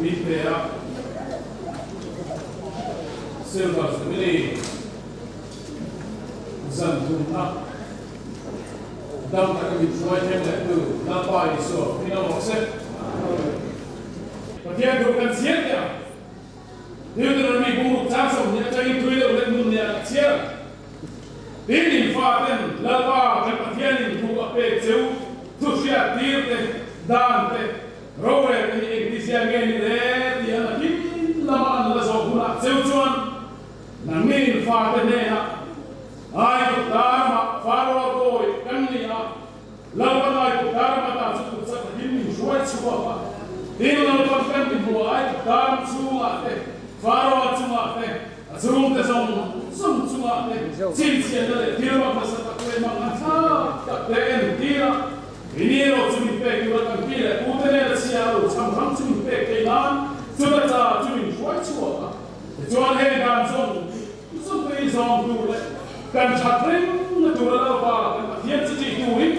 Min pe a, Silver Jubilee zan thumna dam taka min hruai thleng leh tu Lalpa Isua hming a lawk se. Pathian thu kan chhiar teh ang. Deuteronomy bungruk chang 20 atangin tui deuh leh nun nia ka chhiar. Tin, in faten Lalpa kan Pathianin thu a pek cheu thu hriat tir te, dan te, rorel te hi engtizia nge ni le tih an a him lama an la zawh hunah cheu chuan nangni in fate hnenah Aigupta ramah Faraoa kawi kan ni a, Lalpan Aigupta rama ta chu kut chak takin min hruai chhuak a, tin Lalpan kan ti hmuh Aigupta ram chhungah te, Faraoa chungah te, A chhungte zawng zawng chungah te chhinchhiahna leh thil mak hmasa tak leh mak nganthlak tak te en tir a, Ini erawh chu min pek tura kan pi leh pute nena chhia a lo cham ram chu min pek theih nan chuta cha chu min hruai chhuak a. Tichuan heng dan zawng zawng te hi zawng tur leh kan that reng na tura Lalpa kan Pathian chu tih turin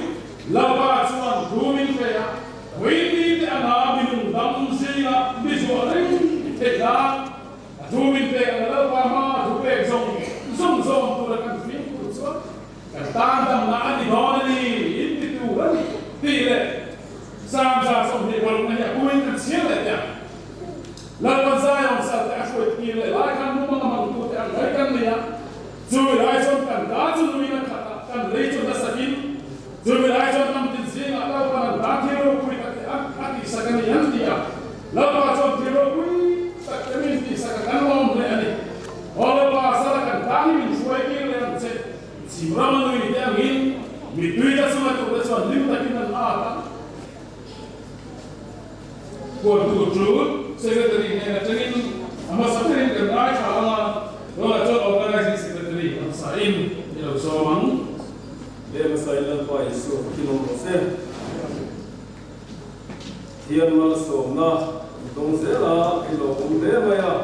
Lalpa chuan thu min pe a, Puitli te anga minung dam zinga mi zuah reng theih nan A thu min pek ang Lalpa hma a thu pek zawng zawng zawng tura kan fimkhur chuan kan tan damna a ni dawn a ni in ti tur a ni tih leh Sam 26 na hi a kumin kan chhiar leh teh ang. Lalpa Zion sal te a hruai tir leh lai khan mumang a hmangtu te ang mai kan ni a, chumi lai chuan kan ka chu nuin a khat a, kan lei chu nasakin chumi lai chuan hnam tin zingah Lalpa'n an tan thil ropui tak te a tihsak a ni an ti a. Lalpa chuan thil ropui tak te min tihsak a kan awm hle a ni. Aw Lalpa, sala kan tan hi min hruai tir leh ang che. Chhim rama nui te angin mittui te chunga turte chuan hlim takin an at a. Puantu tul Secretary hnen atangin a hmasa berin kan ngaithla ang a, tunah chuan Organising Secretary a hmasa in i lo sawm ang. Leh hmasa in Lalpa Isua fakin awm rawh se. Thian malsawmna an dawng zel a, i lo awm hle mai a.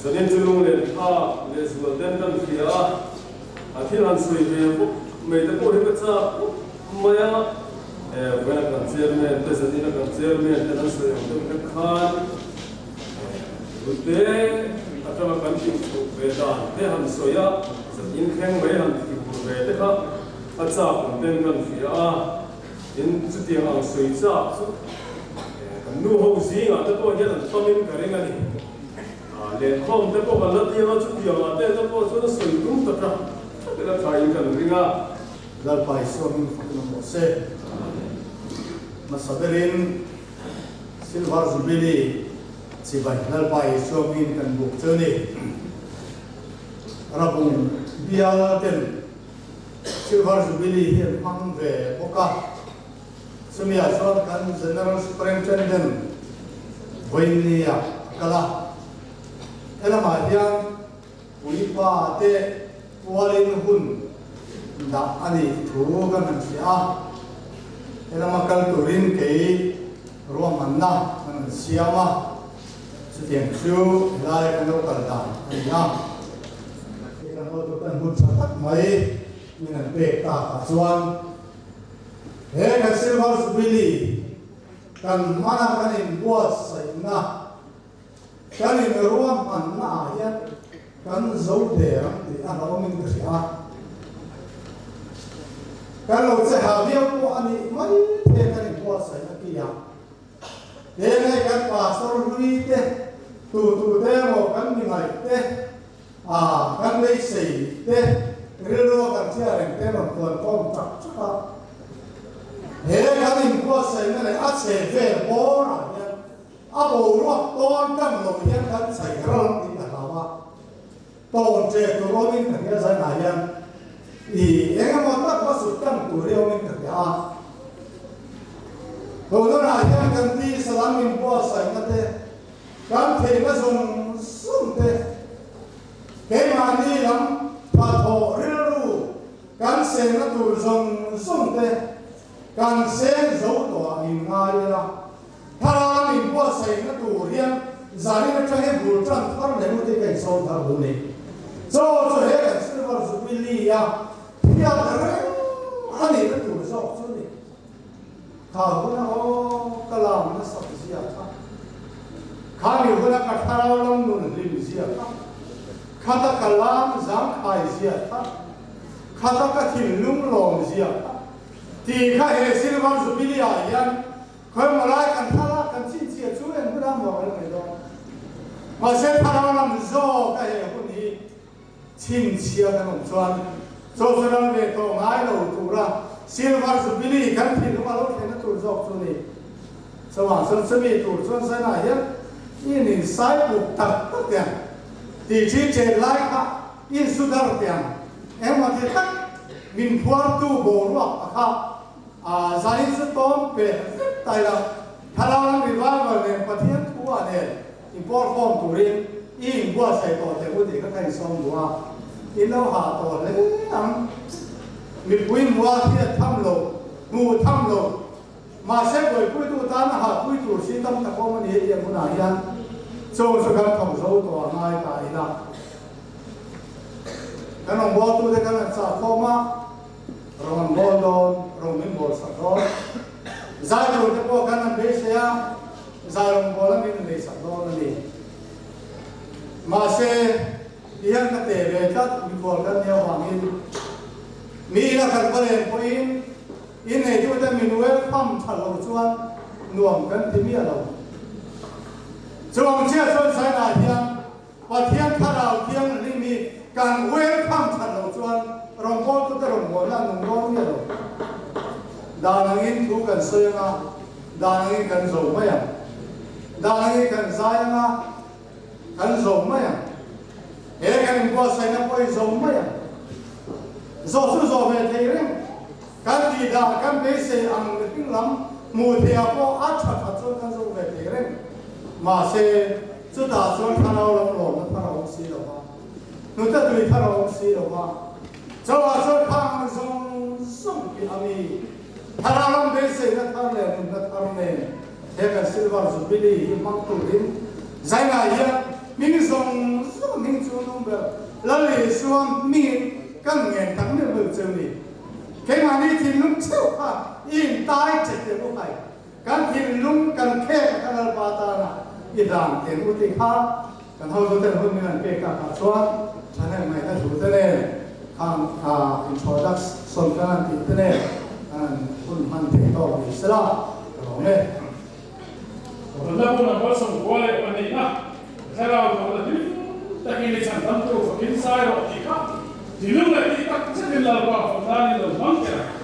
Zanin chu lunglen thlak leh zual den kan hria a, a thil han sawi ve vawk mai te pawh hi ka chak khawp mai a. Vawiina kan chairman te, zanina kan chairman ten an sawi ang deuh vek khan Lute atanga kan tihchhuh ve dan te han sawi a, zanin thleng mai han tihur ve te kha a chak ang ten kan hria a. Tin, chutiang ang sawi chak chu kan nu ho zingah te pawh hian an tamin ka ring a ni. Lehkhawm te pawh kan la tiang a, chutiang ah te te pawh chuan a sawi tum tak a, takin a thain kan ring a. Lalpa Isua hming fakin awm rawh se. Hmasa berin Silver Jubilee chibai Lalpa Isua hmingin kan buk chu a ni. Rabung bial ten Silver Jubilee hi an hmang ve bawk a, chumi-ah chuan kan General Superintendent Vawinia a kal a, helamah hian puipa te pualin hun dah a nih thu kan han hria a, helama kal turin kei ruahmanna kan han siam a, chutiang chu helaia kan lo kal dan a ni a. Hei kan hotu ten hun tha tak mai min an pek tak ah chuan he kan Silver Jubilee kan hmana kan inbuatsaihna kan inruahmanna ah hian kan zo der ang tih a hlauhawmin ka hria a. Kan lo che ha viau pawh a nih mai the kan inbuatsaihna ki ah. He hei kan pastor hlui te, tu tu te emaw kan mi ngaih te, ah kan beisei te, rilru a kan chhia reng te rawn tuan khawm chak chak a. He kan inbuatsaihna leh a chhe vel bawr ah hian a boruak tawn kan lo hian kan chhai ral tih ka hlau a. Tawn che tur awmin ka hria zainah hian i eng emaw tak va sut tan tur hi awmin ka hria a. Tunah hian kan tisa lam inbuatsaihna te, kan theihna zawng zawng te, keimahni lam thathawh rilru kan senna tur zawng zawng te kan seng zo tawh ang in ngai ila, thar lam inbuatsaihna tur hian zanin atang hi bul tan thar leh ngawt hi ka insawn thar duh ni. Chaw chu he kan Silver Jubilee a thiat reng a nihna tur zawk chu ni. Kha hun a aw ka lam nasa zia kha. Khami huna ka thlarau lam nun hlim zia kha, khata ka lam zangkhai zia kha, khata ka thinlung lawm zia kha tih kha he Silver Jubilee ah hian khawimaw lai kan thlalak kan chhinchhiah chu en hun a maw reng mai dawn. Mahse thlarau lam zawk a he hun hi chhinchhiah kan awm chuan chawhchawrang ve tawh ngai lo tura Silver Jubilee kan thinlung a lo thlenna tur zawk chu ni. Chuvang chuan chumi tur chuan China hian in insai puk tak tak tiang tih thi chen lai kha in su dar tiang engmaw ti tak min phuartu boruak a kha a zain chu tawm pe vek tai la thlarau lam revival nen Pathian thu ah nen in pawl khawm turin i inbuatsaih tawh teh u tih kha ka insawm duh a, in lo hah tawh hle ang. Mipui hmuha hriat tham lo, hmuh tham lo. Mahse buaipuitu tana hahpui tur si tam tak awm a ni hetiang hunah hian chung chu kan thawk zo tawh a ngai ta ila. Kan rawngbawltute kan han chah khawm a, rawn an bawl dawn, rawn min bawl sak dawn. Zai turte pawh kan han beisei a, zai rawngbawla min nei sak dawn a ni. Mahse ti hian ka teh ve tlat, mikhual kan nih avangin mi ina kan va len pawhin, Inneitute min welcome tha lo chuan nuam kan ti miah lo. Chuang chiah chuan China hian Pathian Thlarau Thianghlim hi kan welcome that lo chuan rawngbawltute rawngbawlna a nung dawn miah lo. Dan angin thu kan sawi anga, dan angin kan zo mai ang. Dan angin kan zai anga, kan zo mai ang. He kan inbuatsaihna pawh hi zo mai ang. Zawh chu zawh ve thei reng. Kan tih dan kan beisei ang mihring lam hmuh theih ah pawh a tha that chuan kan zo ve thei reng. Mahse, chutah chuan thlarau lam lawmna thar a awm si lo va, hnute tui thar a awm si lo va, chauhah chuan khang ang zawng zawng piah a mi thlarau lam beiseina thar leh nunna thar nen he kan Silver Jubilee hi hmang turin zainah hian hming zawng zawng hming chu nung ber Lal Isua hmingin kan ngen tak meuh meuh cheu ni. Keimahni thinlung cheuh kha i intai che teh u hai. Kan thinlung kan khek a kha Lalpa tana i hlan teh u tih kha kan hotuten hun min an pek tak ah chuan thahnem ngaihna thu te nen khang kha introduction kan han tih te nen kan han hun hman thei tawk ni sela ka lawm e. Rawlna hmun a malsawm kual leh pahnihna thlarau thawhna hlim takin i chhan tam tur fakin zai rawh tih kha thinlung leh tih tak zetin Lalpa fak nan in lo hmang teh ang.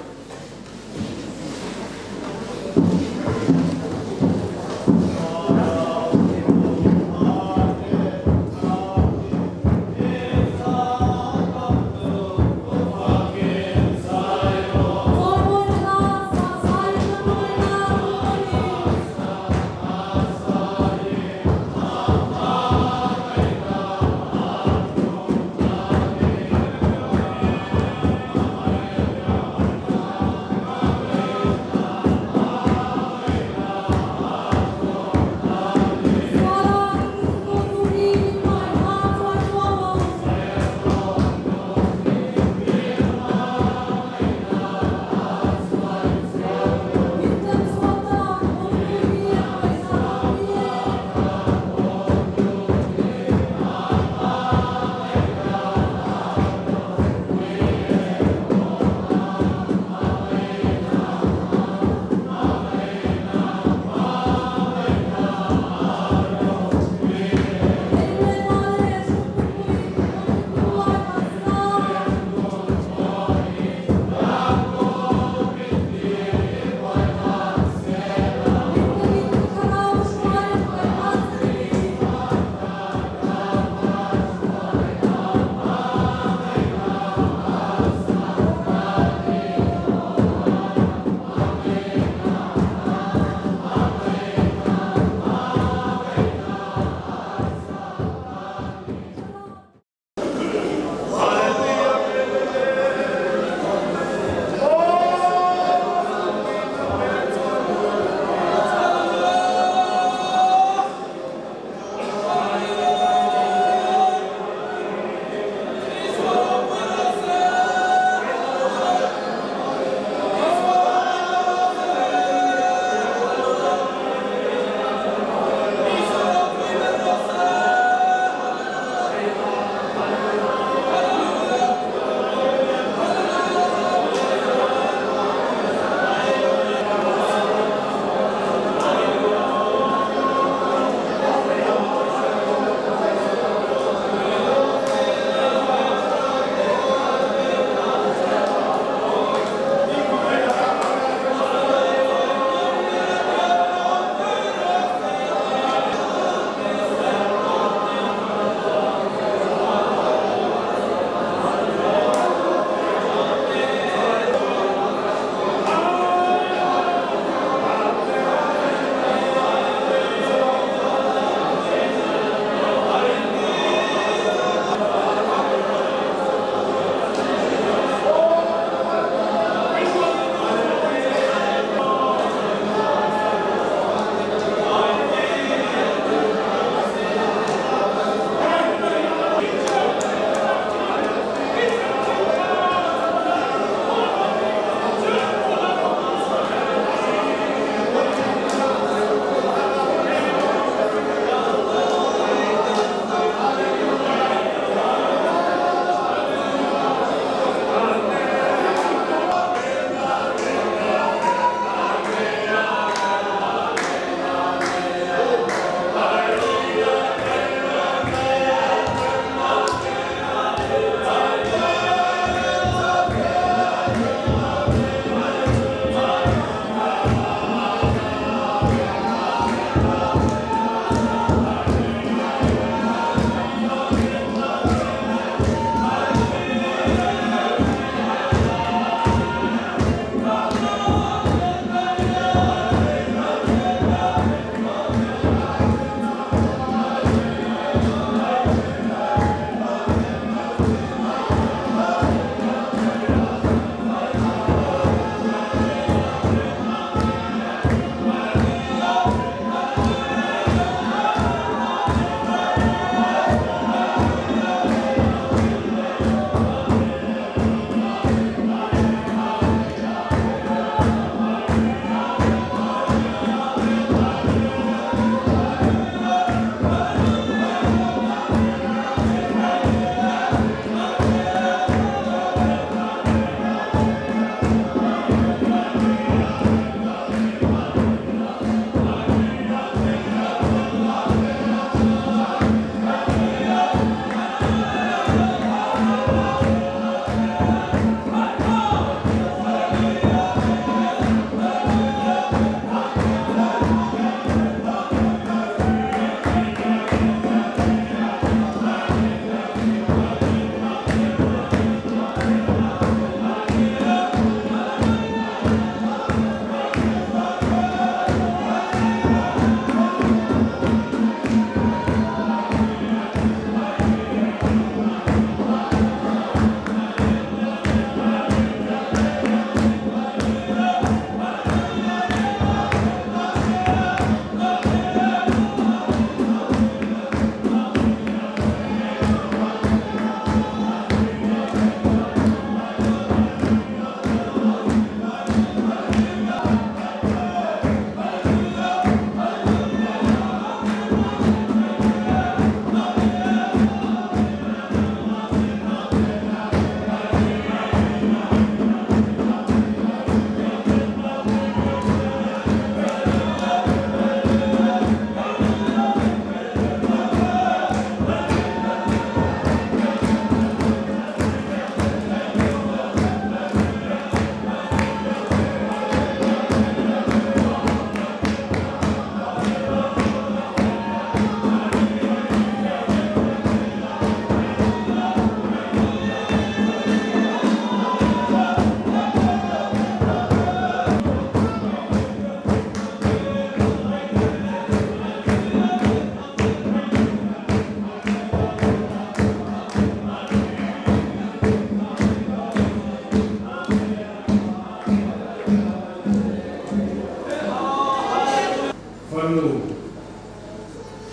Farnu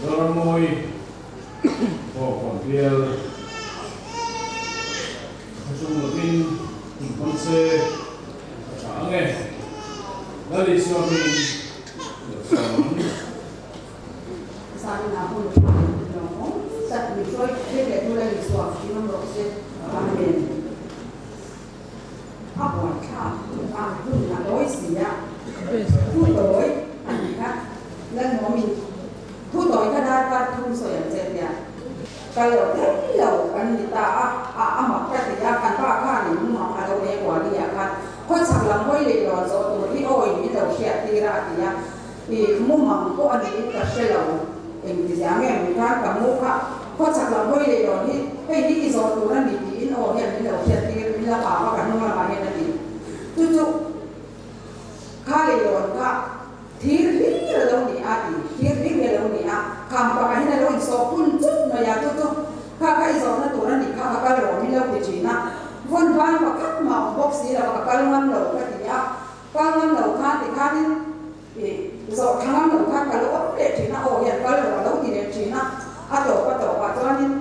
Zorammawi pawh Kawnpial a chung lovin hun hmang se a tha ang e. Lal Isua hmingin lo sawm ang. Zan ah hun tha lo awm tak min hruai thlir leh tu Lal Isua hming awm rawh se. Amen. A buaithlak a hun a tawi si a, thu tawi a ni kha Lalnuamin thu tawi kha darkar thum sawi ang che tia kal lo thei lo kan ni ta a, a a mak ka ti a, kan pa khanin mumang a lo nei kuali ah khan khawchhak lam hawi leh lawn zawh tur hi awi min lo hriat tir a a ti a, i mumang pawh a niin ka hre lo engtizia nge min khan ka mu kha khawchhak lam hawi leh lawn hi hei hi i zawh tur a ni tiin aw hian min lo hriat tir min lo au a ka hnung lamah hian a ti chu chu kha leh lawn kha thir hlir a lo ni a ti thir hlir hi a lo ni a kham pakah hian a lo insawh phun chut mai a chu chu kha kha i zawhna tur a nih kha ka kal rawh min lo ti thin a vawn ban pakhat mah awm bawk si lo ka kal ngam lo ka ti a kal ngam lo khan tikhanin I zawh tha ngam lo khan ka lo awm leh thin a, aw hian kal rawh a lo ti leh thin a, a tawp a tawp ah chuanin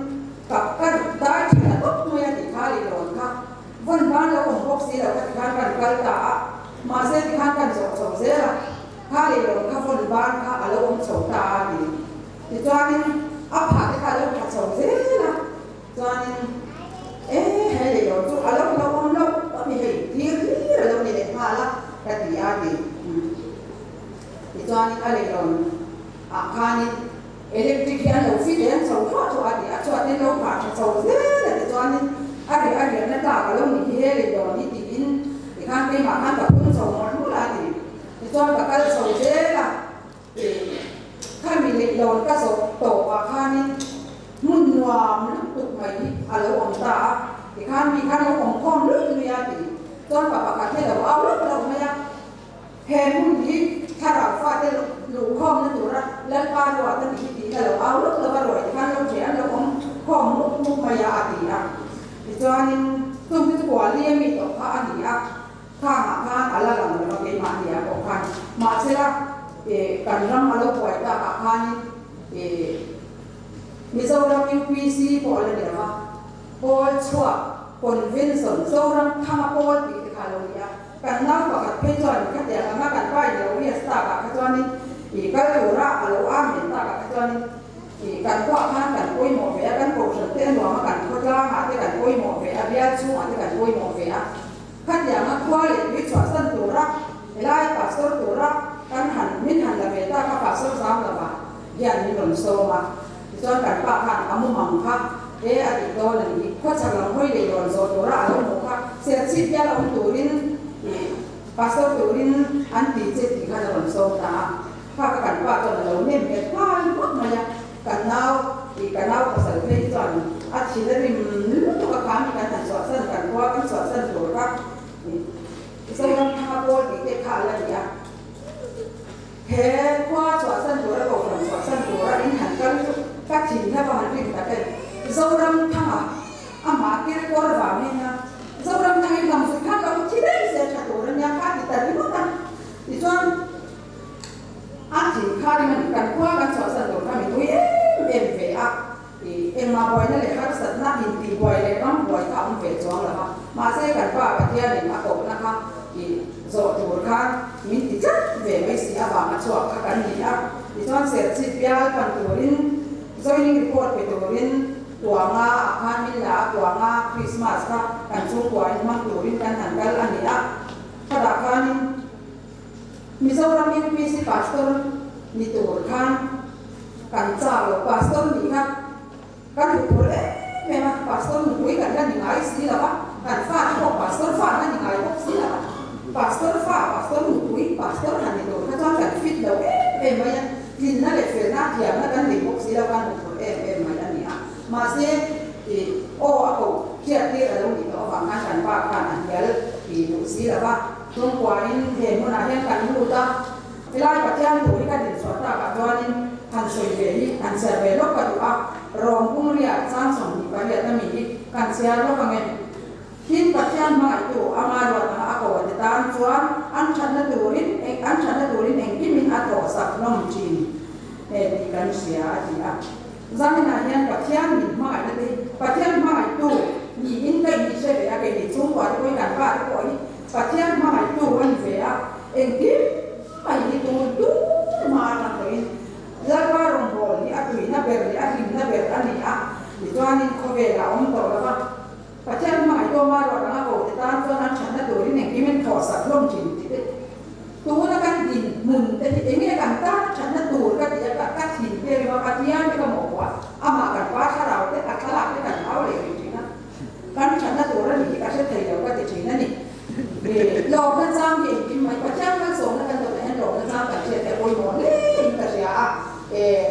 ka ka dai thin a tawp mai a tih kha leh lawn kha vawn ban lo awm bawk si lo kha tikhan kan kal ta a, mahse tikhan kan zawh chho zel a, kha leh lawn kha vawn ban kha a lo awm chho ta a ti tichuanin a phah te kha a lo tha chho zel a, chuanin e he leh lawn chu a lo lo awm loh a mi hei thlir hlir a lo ni leh nghal a ka ti a ti. Tichuanin a leilawn ah khanin electric hi an lo fit eng chho thluah thluah a ti a, chuatin lo phah tha chho zel a tichuanin a riah a riahna tlak a lo ni hi he leilawn hi tiin tikhan keimah khan ka phun chho mawlh mawlh a ti. Tichuan ka kal chho zel a, khami leilawn ka zawh tawp ah khanin hmun nuam lutuk mai hi a lo awm ta a, tikhan mi khan lo awm khawm luih luih a ti. Chuan pa pakhat hi a lo au lawk lawk mai a. He hmun hi thlarau fate luhkhawmna tura Lalpa ruat a ni hi tiin a lo au lawk lawk a, ruai te khan lo ṭeh an lo awm khawm mup mup mai a, a ti a. Tichuanin chung chu Kuali a mi tawh kha a ni a, khangah khan a la lang lo va keimahni ah pawh khan. Mahsela kan ram a lo buai takah khanin Mizoram UPC pawh a la ni lo va, Pawl chhuak Convention Zoram Thanga Pawl tih te kha a lo ni a. Kan nau pakhat phei chuan khatiang anga kan pa in alo rias tak ah kha chuanin ih kal tura a lo amen tak ah kha chuanin ih kan khuah khan kan pawimawh ve a, kan kohhran te a nuam a, kan khawtlang ah te kan pawimawh ve a, bial chhung ah te kan pawimawh ve a, khatiang a khua leh tui chhuahsan tura helai pastor tura kan han min han la ve tak a pastor zam lova hian min rawn sawm a, tichuan kan pa khan a mumang kha he a tih dawn a ni hi, khawchhak lam hawi leh dawn zawh tura a lo hmuh kha serchhip bial awm turin ih pastor turin an ti che tih khan a rawn sawm ta a, kha ka kan pa chuan a lo nem nghet nghal ngawt mai a, kan nau ih ka nau pasal phei hi chuan a thin a rim lutuk a kha mi kan han chhuahsan kan khua kan chhuahsan tur kha ih Zoramthanga pawl tih te kha a la ni a. He khua chhuahsan tura kohhran chhuahsan tura in han kal chu ka thin hlauh a han rin tak e. Zoram thanga amah kirkawr vangin a Zoram thangin lam zui khan lo thi daih se tha tur a nia kha ti ta ringawt a. Tichuan a thin kha ring a ni kan khua kan chhuahsan tur kha min ui em em ve a. Engmah buaina leh harsatna intihbuai leh ram buai kha a awm ve chuang lo a, mahse kan Pa Pathianin a kohna kha i zawh tur khan min ti tlat ve mai si avanga chhuak kha kan ni a. Tichuan Serchhip bial pan turin joining report pe turin Kuanga ah khan min la a, Kuanga Christmas kha kan chhungkua in hmang turin kan han kal a ni a, khatah khanin Mizoram UPC Pastor ni tur khan kan chak lo, Pastor nih kha kan hmu phur em em a, Pastor nupui kan la ni ngai si lo a, kan fa te pawh Pastor fa an la ni ngai bawk si lo a, Pastor fa, Pastor nupui, Pastor han ni tur kha chuan kan fit lo em em mai a, tlinna leh felna, thiamna kan nei bawk si lo, kan hmu phur em em mai a ni a, mahse ih aw a koh hriattir a lo nih tawh avang khan kan pa khan a hnial tih duh si lo va. Chhungkuain he hmunah hian kan lut a, helai Pathian thu hi ka dinchhuah takah chuanin han sawi ve hi han chhiar ve lawk ka duh a, Rom pumriah chang 28 ami hi kan chhiar lawk ang em? Tin, Pathian hmangaihtu ama ruat anga a. a ko te tan chuan an thatna turin an thatna turin engkimin a thawhsak hlawm thin tih kan hria a ti a. Zaninah hian Pathian min hmangaihna te hi Pathian hmangaihtu niin ka inhre ve a, keini chhungkua te pawhin kan pa te pawh hi Pathian hmangaihtu a ni ve a, engkim mai hi tun tun hma atang tawhin Lalpa rawngbâwl hi a tuina ber leh a hlimna ber a ni a, tichuanin khawvelah a awm tawh lo va. Pathian hmangaih tawma ruah danga ko te tan chuan an thatna turin engkim in thawhsak hlawm thin tih te, tuna kan dinhmun te hi enge kan tan thatna tur ka ti a, ka thin te rim a, Pathian te ka mawhpawh a, amah kan pa thlarau te a thlalak te kan hau leh rih thin a, kan thatna tur a nih hi ka hre thei lo ka ti thin a ni. Lawmna chang hi engkim mai Pathian malsawmna kan dawtah hian lawmna chang kan hriat te a pawimawh hle in ka hria a,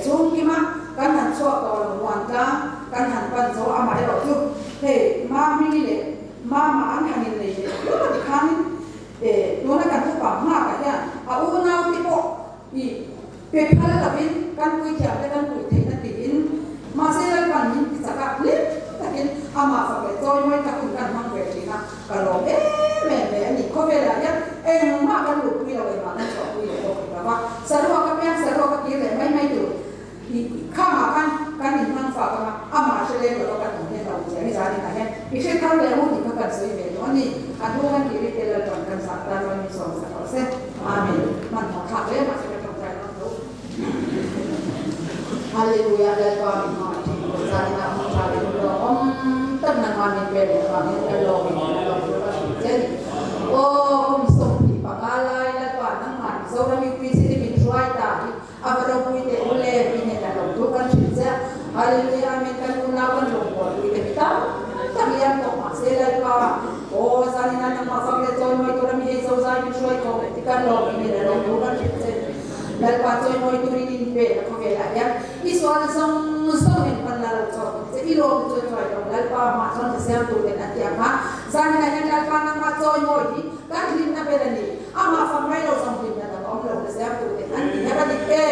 chhungkima kan han chhuak tawh lo huan tlang kan han pan zo amaherawh chu hei Mahmingi leh Mama an han innei leh hlawm a ti khanin tuna kan thupa nghakah hian a unau te pawh i pe phal lovin kan puithiam te kan puih theihna tiin mahse Lalpan min ti chak a, hlim takin amah fak leh chawimawi tak hun kan hmang ve thin a, ka lawm em em ve a ni. Khawvelah hian engmah kan luhpui lo, engmah kan chhuahpui leh bawk lo va, saruak a piang saruak a kir leh mai mai tur i khangah khan kan inhmang fak ang a, amah hre leng lova kan awm hian a awm zia hi zaninah hian i hre thar leh u tih kha kan sawi ve duh a ni. A hnu kan tih ri te Lalpan kan zah tan rual min sawm sak rawh se. Amen. Hmanhmawh thlak hle mahse ka tawngtai dawn tho. Hallelujah Lalpa min hmangaih thin tur zaninah hmun tha leh hun lawmawm tak nangmah min pek leh avangin ka lawm in ka lawm tur ka hrilh che ni. Aw kum 25 lai Lalpa nangmah Mizoram UPC te min hruai ta hi A va ropui teh u le, mi hnenah lo thu kan hrilh che a, Hallelujah Amen kan unau kan rawngbâwl pui te mi tam tak liam tawh mahse Lalpa aw zanin a nangmah fak leh chawimawi tur a mi hei zozai min hruai khawm leh ti kan lawm i hnenah lo thu kan hrilh che Lalpa chawimawi turin in pe na khawvelah hian i sual zawng zawng in pan la lo chawk in che i lawm te chuan chuai lo Lalpa mah chuan ka siam tur ten an ti ang khan zaninah hian Lalpa nangmah chawimawi hi kan hlimna ber a ni. Amah fak mai lo zawng hlimna dang a awm lo na siam tur ten an ti hep a dik e.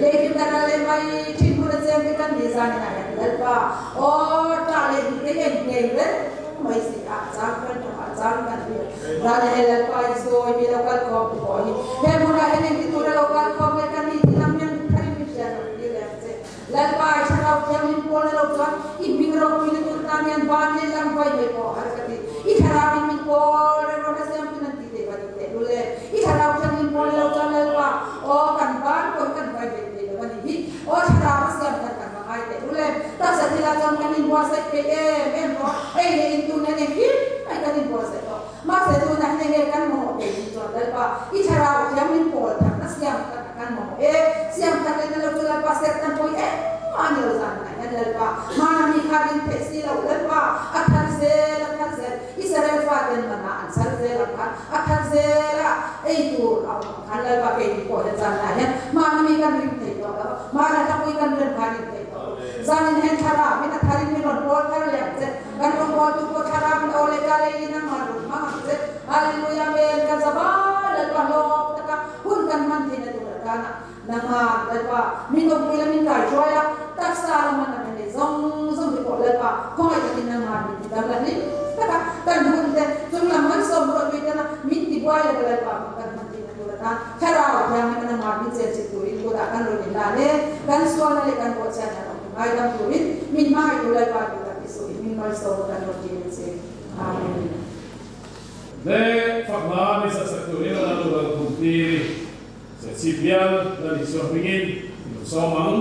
Lei hlimna ral leh mai thin hmun a cheng te kan ni zanin ah hian Lalpa aw tah leh duh te hian ngheng reng mai si a chang kan tha a chang kan hria zan ah hian Lalpa i sawi mi lo kal khawm tu pawh hi he hmun ah hian engti tur a lo kal khawm nge kan ni tih lam hian tharin min hriat lo tir reng che Lalpa i thlarau thianghlim pawl na lo chuan i hming ropui na tur tan hian van leh lam vai mai pawh a har ka ti. I thlarau in min pawl reng rawh na siam tun an ti teh va dik teh lul e. I thlarau thianghlim pawl na lo chuan Lalpa aw kan van pawh hi kan vai ve thei lo a nih hi. Aw thlarau a siam khan kan va ngai teh lul e. Taksa thil ah chuan kan inbuatsaih peih em em rawh. Ei leh in tun hian engkim mai kan inbuatsaih tawh. Mahse tunah hian enge kan mamawh peih ni chuan Lalpa i thlarau thianghlim pawl thar na siam khat a kan mamawh e. Siam khat leh na lo chu Lalpa ser tan pawi engmah a ni lo zan inah hian Lalpa hmana mi kha rin theih si lo Lalpa a thar zel a thar zel Israel faten mana an chhar zel ang khan a thar zel a ei tur a awm ang khan Lalpa keini pawh hian zan inah hian hmana mi kan ring thei tawh lo hmana hlapui kan ren kha rin thei tawh lo zan in hian thlarau in a tharin min rawn pawl thar leh ang che. Kan rawngbawltu pawh thlarau in aw leh ka lei in a hman run hmang ang che. Hallelujah Amen Kan zavai Lalpa hlawk taka hun kan hman theihna tur atana nangman Lalpa min awmpui la min kaihruai a, taksa lama na nei zawng zawng te pawh Lalpa khawngaih takin nangman min ti dam la hlim taka kan hun te chunglam malsawm ruah tui tana min ti buai lo Lalpa hun kan hman theihna tur atan thlarau thianghlim a nangman min chenchilh turin kutah kan rawn inlan e kan sualna leh kan bawhchhiatna rawng hi ngaidam turin min hmangaihtu Lalpa duh tak Isu i hming malsawm kan rawn dil a che. Amen. Le fak hla min sak sak turin a lal ral kum tir i Serchhip bial Lal Isua hmingin i lo sawm ang.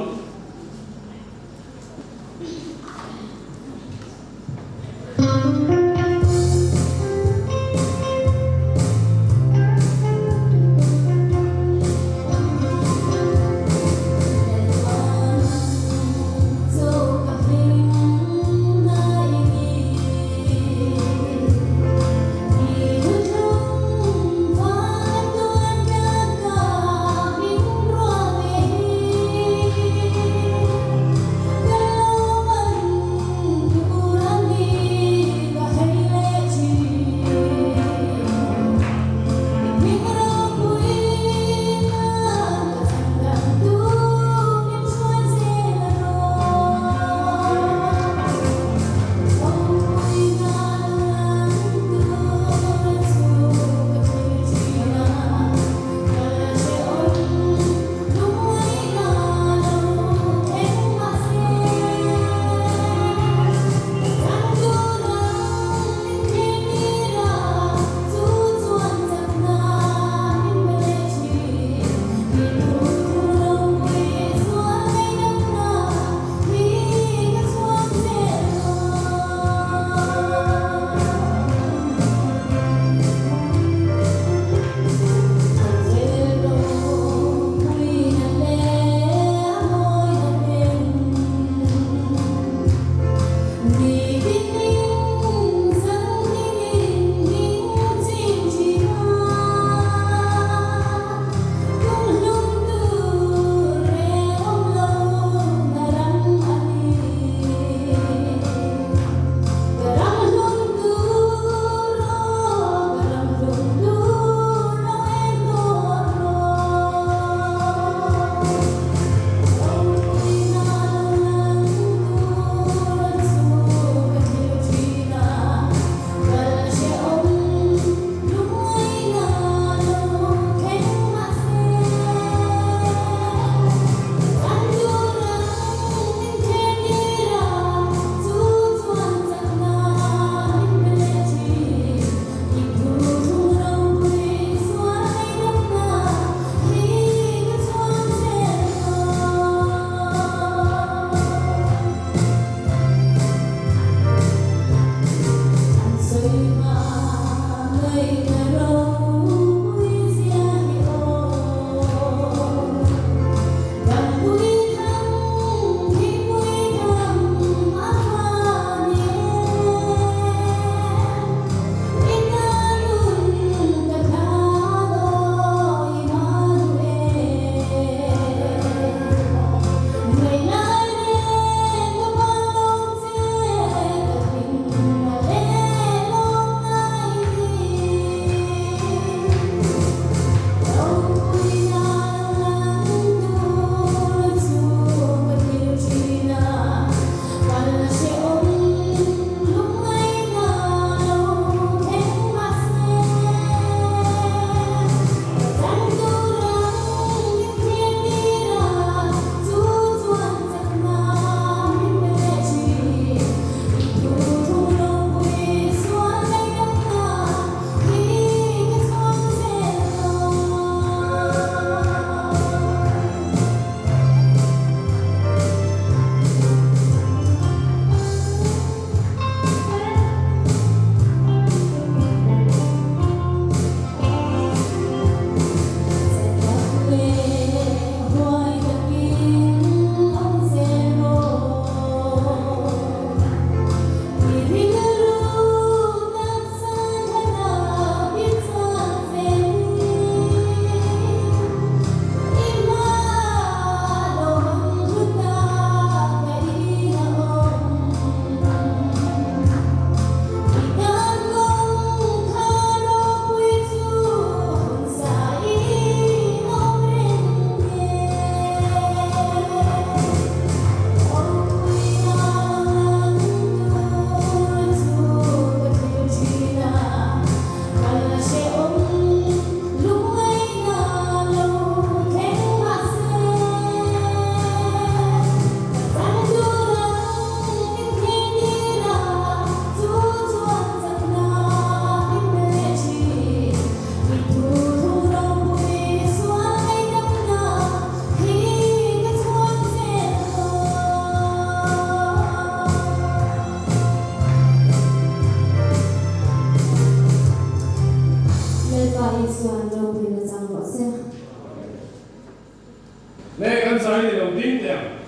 ding teh ang.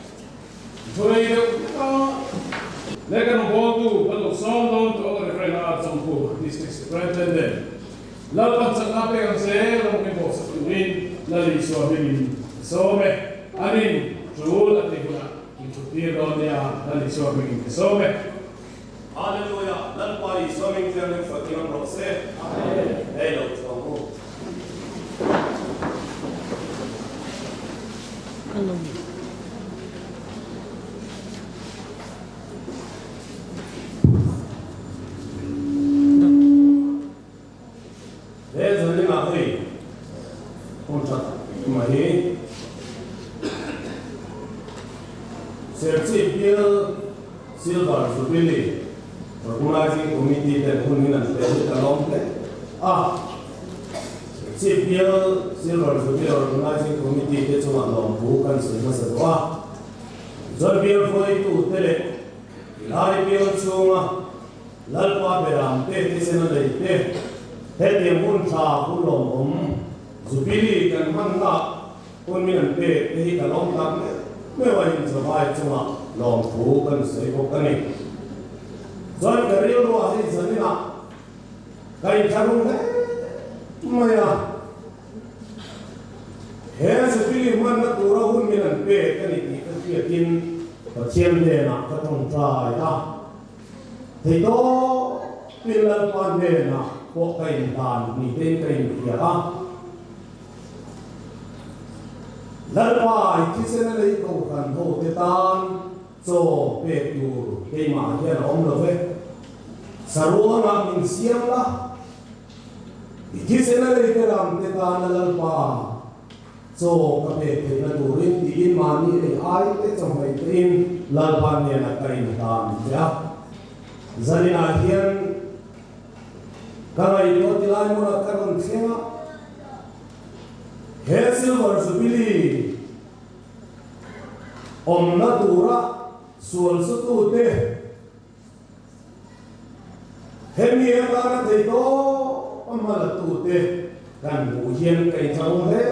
Thu rei deuh hlek a. Leh kan bawltu kan lo sawm dawn tawh ka referent a Chawngkhum District Superintendent Lalpan chakna pek ang che rawng i bawhsak turin Lal Isua hmingin ka sawm e. Anin tul a tih hunah min thut tir dawn nia Lal Isua hmingin ka sawm e. Hallelujah! Lalpa Isua hming thianghlim hruai tir awm rawh se. Amen. Hei lo chuang u. He zaninah hei hun that mai hi Serchhip Bial Silver Jubilee Organising Committee ten hun in an pe hi ka lawm hle a. Serchhip Bial Silver Jubilee Organising Committee te chungah lawmthu kan sawi hmasa duh a. Chuan bial hruaitute leh tilai bial chhunga Lalpa beram te thisen a nei te, hetiang hun tha hun lawmawm Jubilee kan hmanna hun min an pek te hi ka lawm tak meuh meuh a inzawhai chungah lawmthu kan sawi bawk a ni. Chuan ka rilruah hei zaninah ka inthlahrung hle mai a. He Jubilee hmanna tura hun min an pek a ni tih ka hriatin Pathian hnenah ka tawngtai a. Thei tawpin Lalpa hnenah pawh ka inhlan ni tein ka inhria a. Lalpa i thisen a lei kohhran hote tan chaw pek tur keimah hian a awm lo ve. Saruangah min siam la. I thisen a lei te ram te tana Lalpa chaw ka pek theihna turin tiin mahni ei ai te chawhmeh tein Lalpa hnenah ka inhlan che a. Zaninah hian ka ngaihtuah ti lai hmunah ka rawn thleng a, he Silver Jubilee awmna tura sual sutute, Hemi atana thei tawp a hma la tute kan hmuh hian ka inchang hle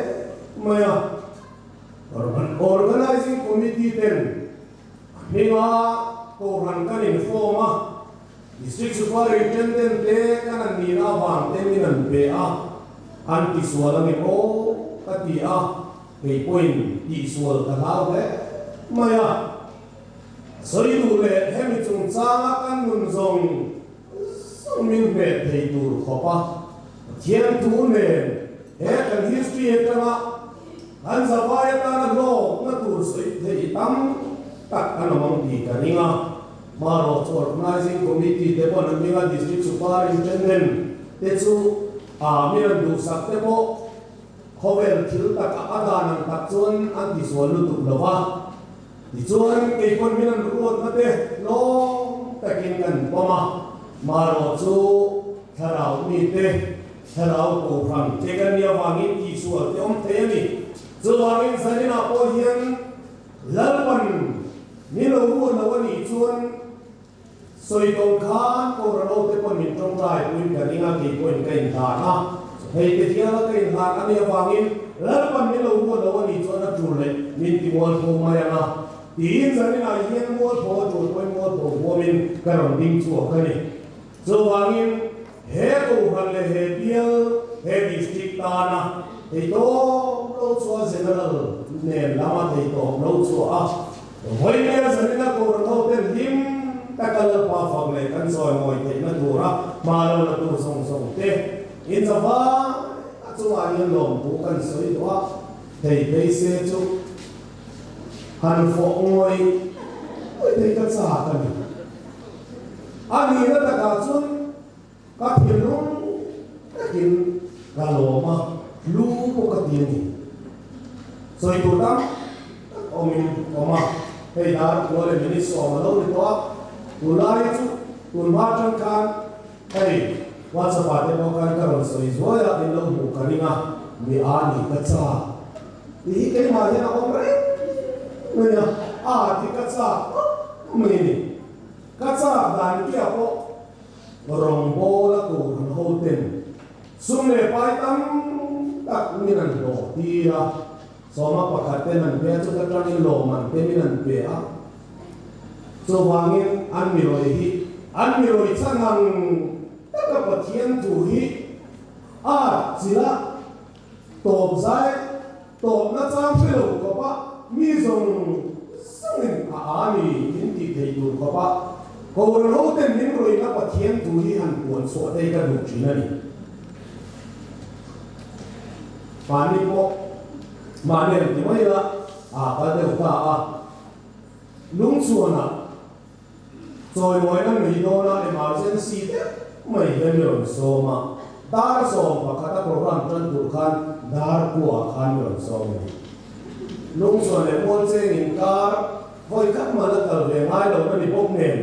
mai a. Organizing Committee ten a hminga Kohhran kan inform a, District Superintendent te kan an nihna avang te min an pe a, an tisual a ni maw ka ti a, kei pawhin tihsual ka hlau hle mai a. Sawi duh leh hemi chungchanga kan nun zawng zawng min hmeh thei tur khawp a, Pathian thu nen he kan history atanga kan zavai atana hlawkna tur sawi theih tam tak kan awm ang tih ka ring a. Hmarawh chu Organising Committee te pawh an hming a, District Superintendent te chu a min an duhsak te pawh khawvel thil taka a dan ang tak chuan an tisual lutuk lo va. Tichuan, kei pawn min an ruatna te lawm takin kan pawm a, marawh chu thlarau mite, thlarau kohhran te kan nih avangin tihsual te awm thei a ni. Chuvangin zaninah pawh hian Lalpan min lo ruat lo a nih chuan sawi tawng khan Kohhran te pawn min tawngtai puiin ka ring a, kei pawhin ka inhlan a, hei te hiala ka inhlan a nih avangin Lalpan min lo ruat lo a nih chuan a tul leh min ti mualpho mai ang a, tiin zaninah hian mualpho a tul pawhin mualpho huamin ka rawn ding chhuak a ni. Chuvangin he Kohhran leh he bial, he district tana theitawp lo chhuah General nen lama theitawp lo chhuah a, Vawinia zanina Kohhran hoten hlim taka Lalpa fak leh kan chawimawi theihna tura hma lo la tur zawng zawng te inzavai a chungah hian lawmthu kan sawi duh a, thei phei se chu han fawh ngawih ngawih thei ka chak a ni. A nihna takah chuan ka thinlung takin ka lawm a, lu pawh ka ti a ni. Sawi tur tam tak awmin awm a, hei dar kua leh minute 10 a lo ni tawh a, tunlai chu tun hma atang khan hei WhatsApp ah te pawh khan ka rawn sawi zuai a, in lo hmuh ka ring a, mi a ni ka chak tih hi keimah hian a awm reng mai a, a ti ka chak tawp mai a ni. Ka chak dan kiah pawh Rawngbawla tur hoten sum leh pai tam tak min an hlawh tir a. Sawma pakhat ten an pe a, chuta tangin lawmman te min an pe a. Chuvangin an mi rawi hi an mi rawi chhan ang taka Pathian thu hi a chila tawp zai tawpna chang hre lo khawpa mi zawng zawngin a a ni min tih thei tur khawpa Kohhran hoten min rawihna Pathian thu hi han puan chhuah te hi ka duh thin a ni. Mahni pawh mahni an ti mai la, a kal deuh ta a. Lungchhuanah chawimawina nei dawna emergency deuh mai hian mi rawn sawm a, dar 11 a program tan tur khan dar kuaah khan mi rawn sawm a ni. Lungchhuan leh Mualcheng inkar vawi khat man a kal ve ngai lo na ni bawk nen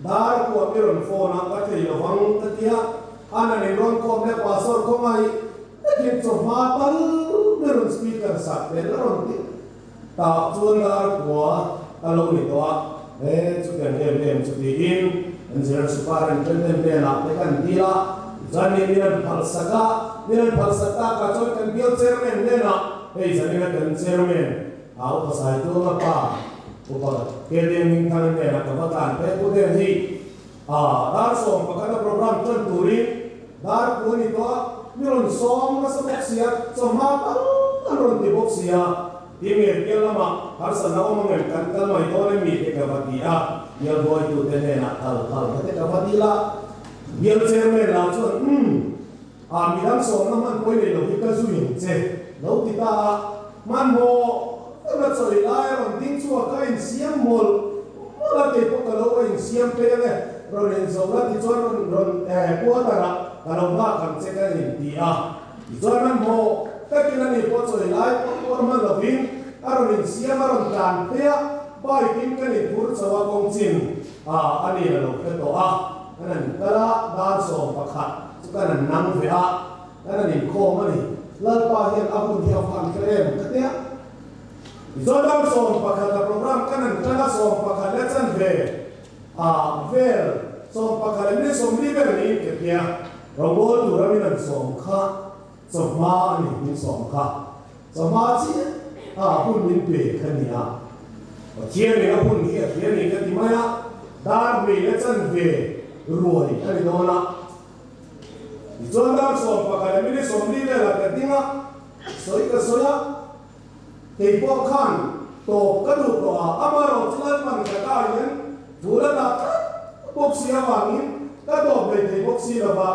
dar kuah mi rawn phone a, ka thei lovang ka ti a, a nan in rawn kawm leh pastor khawngaih takin chawhma tal mi rawn speaker sak tel a rawn ti. Tah chuan dar kua a lo ni tawh a, he chutiang em em chu tiin Engineer Superintendent hnenah te kan dil a, chuan ni min an phalsak a, min an phalsak takah chuan kan bial chairman hnenah hei zanina kan chairman a upa Saituanga pa upa Kdm Hmingthanga hnenah ka va tlan phei pu Den hi a dar 11 a program tan turin dar kua ni tawh a, mi rawn sawm nasa bawk sia, chawhma tal an rawn ti bawk sia, ti nge bial lamah harsatna awm ang em kan kal mai dawn em mi te ka va ti a, bial buaitute hnenah kal phal ka te ka va dil a, bial chairman lah chuan umm a midang sawmna hman pawi nei lo hi ka zui ang che lo ti ta a, hmanhmawh deuha chawi lai a rawn ding chhuak a insiam mawlh mawlh a, keipawh ka lo va insiam phei ang e, rawn inzo la tichuan rawn rawn quarter ah ka lo nghak ang che ka inti a, tichuan hmanhmawh takin ani pawh chawi lai pawh pawr hman lovin a rawn insiam a rawn tlan phei a, bike in kan inphur chho a kawng chin ah ani a lo hre tawh a, kan han kal a, dar 11 chu kan han nang ve a, kan han inkhawm a ni. Lalpa hian a hun hi a van kher em ka tia. Tichuan dar 11 a program kan han tan a, 11 leh chanve ah vel, 11 leh minute 40 vel niin ka tia. Rawngbawl tura min han sawm kha chawhma a ni, min sawm kha chawhma chiah a hun min pe kha nia. Pathianin a hun hi a hria ni ka ti mai a, dar hnih leh chanve ruai a ni dawn a. Tichuan dar 11 leh minute 40 velah ka ding a, sawi ka sawi a, kei pawh khan tawp ka duh tawh a, amaherawh chu Lalpan ka ta hian thu la dah tlat bawk si avangin ka tawp leh thei bawk si lova,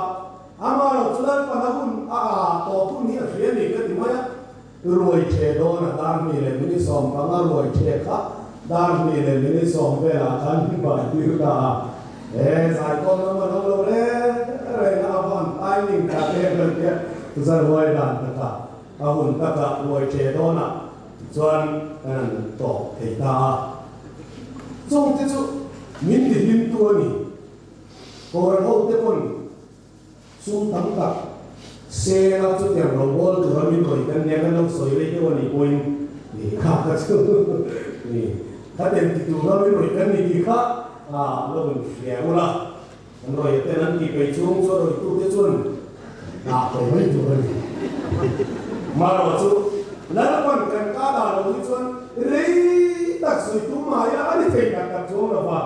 amaherawh chu Lalpan a hun a tawp hun hi a hria a ni ka ti mai a. Ruai ṭhe dawn a dar hnih leh minute 15 ruai ṭhe kha dar hnih leh minute 10 velah khan min bai tir ta a, he zaikawn lam an awm lo reng reng a, a van timing ta em em hian zan ruai dan taka a hun taka ruai ṭhe dawnah tichuan kan han tawp thei ta a. Chung te chu min ti hlim tu a ni. Kohhran ho te pawn Sum tam tak sela chutiang lo bawl tura min rawi kan nia kan lo sawi rei deuh a nih pawhin ni kha kha chu ni kha ten ti tura min rawi kan ni tih kha lo in hria ula an rawi ten an tih peih chhung chu a rawi tute chuan dah tawh mai tur a ni. Marawh chu Lalpan kan ka dah lo hi chuan rei tak sawi tum mai a a ni thei tak tak chuang lo va.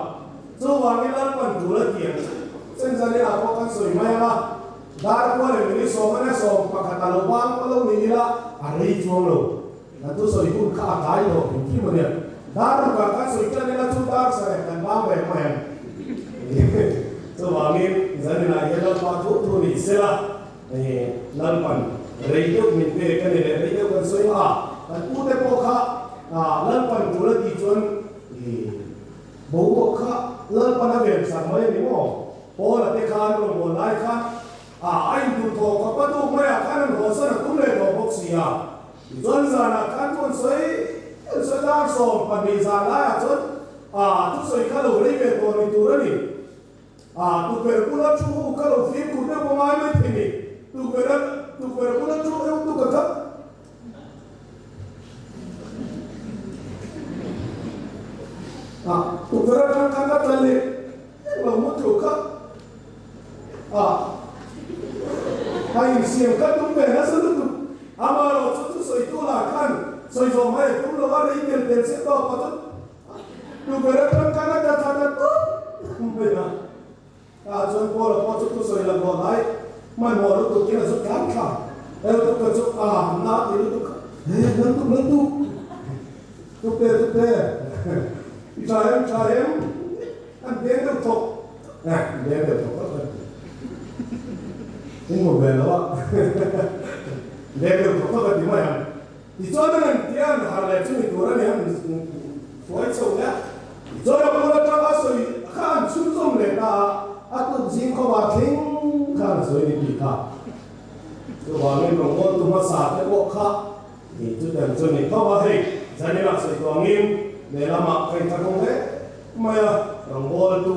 Chuvangin Lalpan tul a ti ang chu. Senzanena pawh kan sawi mai ang a, dar kua leh minute 10 ania 11 a lo bang pawh lo ni ila a rei chuang lo. Kan thu sawi hun kha a tlai tawh hrim hrim a nia. Dar rukah kan sawi tan ila chu dar sareh kan bang ve mai ang. Chuvangin zaninah hian Lalpa thu thu ni sela, Lalpan rei deuh min pek a ni leh rei deuh kan sawi a, kan pute pawh kha Lalpan tul a tih chuan Boruak kha Lalpan a ven sak mai a ni maw? Paula te khan rawn hawn lai khan a a intur thawh khawp a tuk maiah khan an hawnsan a tum leh tawh bawk si a. Tichuan zanah khan chu an sawi an sawi dar 12 zan laiah chuan a thusawi kha lo rei ve tawh ni tur a ni. A tukverh bula thu hu kha lo fimkhur deuh pawh ngai mai thei ni. Tukverh a tukverh bula thu deuh tuk a kha. A tukverh atang khan a tla leh eng lo maw tlu kha. A a insiam kha tum ve nasa lutuk. Amaherawhchu chu sawitu lah khan. Sawi zawh mai a tum lo a, rei tel tel chiah tawp a chuan tukverh atang khan a tla thla ta tawp mai a. Tah chuan Paula pawh chu thusawi la hlawh lai hmanhmawh lutuk in a zu tlang thla. Eltuk ka chu a na ti lutuk kha, He, Laltuk, Laltuk! Tukte, tukte! I tha em, tha em? An deng deuh thawk. Eh, deng deuh thawk thawk kan ti. In hmu ve lo a. Deng deuh thawk thawk a ti mai ang. Tichuan an han ti a, an harh leh chu ni tur a ni, an hruai chho leh a. Tichuan a pawl atanga sawi kha an chhunzawm leh ta a, a tuk zing khawpa thleng khan a sawi ni tih kha. Chuvangin rawngbawltu hmasa te pawh kha ni chutiang chu ni tho a, hei zaninah sawi tuangin lehlamah ka inthlahrung hle mai a, rawngbawltu,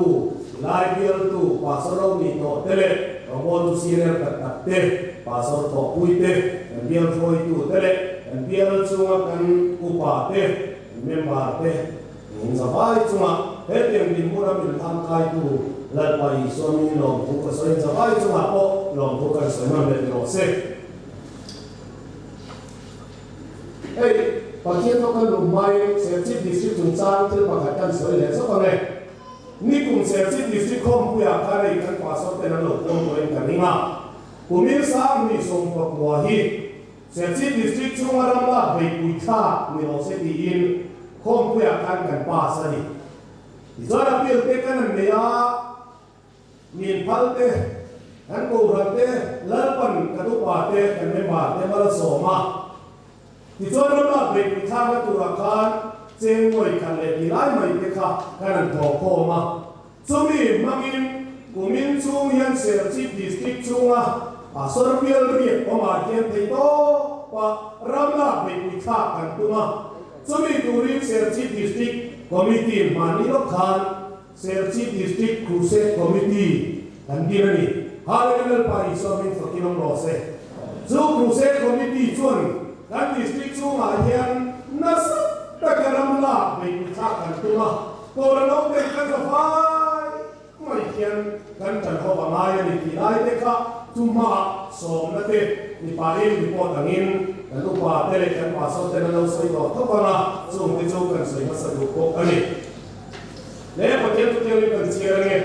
lai bialtu, pastor ro nih tawh te leh rawngbawltu senior tak tak te, pastor thawhpui te, kan bial hruaitu te leh kan bial chunga kan upa te, kan member te in zavai chunga hetiang dinhmuna min hlamkaitu Lalpa Isua min lawmthu ka sawi in zavai chungah pawh lawmthu kan sawi nawn leh ni rawh se. Hei, Pathian pawh kan luh hmain Serchhip District chungchang thil pakhat kan sawi leh zawk ang e. Nikum Serchhip District khawmpuiah khan hei kan pastor ten an lo puang tawhin ka ring a. Kumil 2019 hi Serchhip District chhunga ram lak beihpui thlak ni rawh se tiin khawmpuiah khan kan pass a ni. Tichuan appeal te kan han nei a. Min phal te, kan kohhran te, Lalpan kan upa te, kan member te mal a sawm a. Tichuan ramlak beihpui thlakna turah khan cheng ngawi khat leh ti lai mai te kha kan han thawk khawm a. Chumi hmangin kumin chhung hian Serchhip District chhunga Pastor bial riak awmah hian thei tawpa ramlak beihpui thlak kan tum a. Chumi turin Serchhip District Committee hmanni lawk khan Serchhip District Crusade Committee kan din a ni. Hallelujah Lalpa Isua hming fakin awm rawh se. Chu Crusade Committee chuan kan District chhungah hian nasa taka ram lak beihpui thlak kan tum a, Kawra lo ten kan za fai mai hian kan tan ho a ngai a ni tih lai te kha chu hmaah sawmna te mipain report angin kan upa te leh kan pastor ten an lo sawi tawh thawk ang a, chung te chu kan sawi hmasa duh bawk a ni. Le Pathian chu tiangin kan chhiar ange.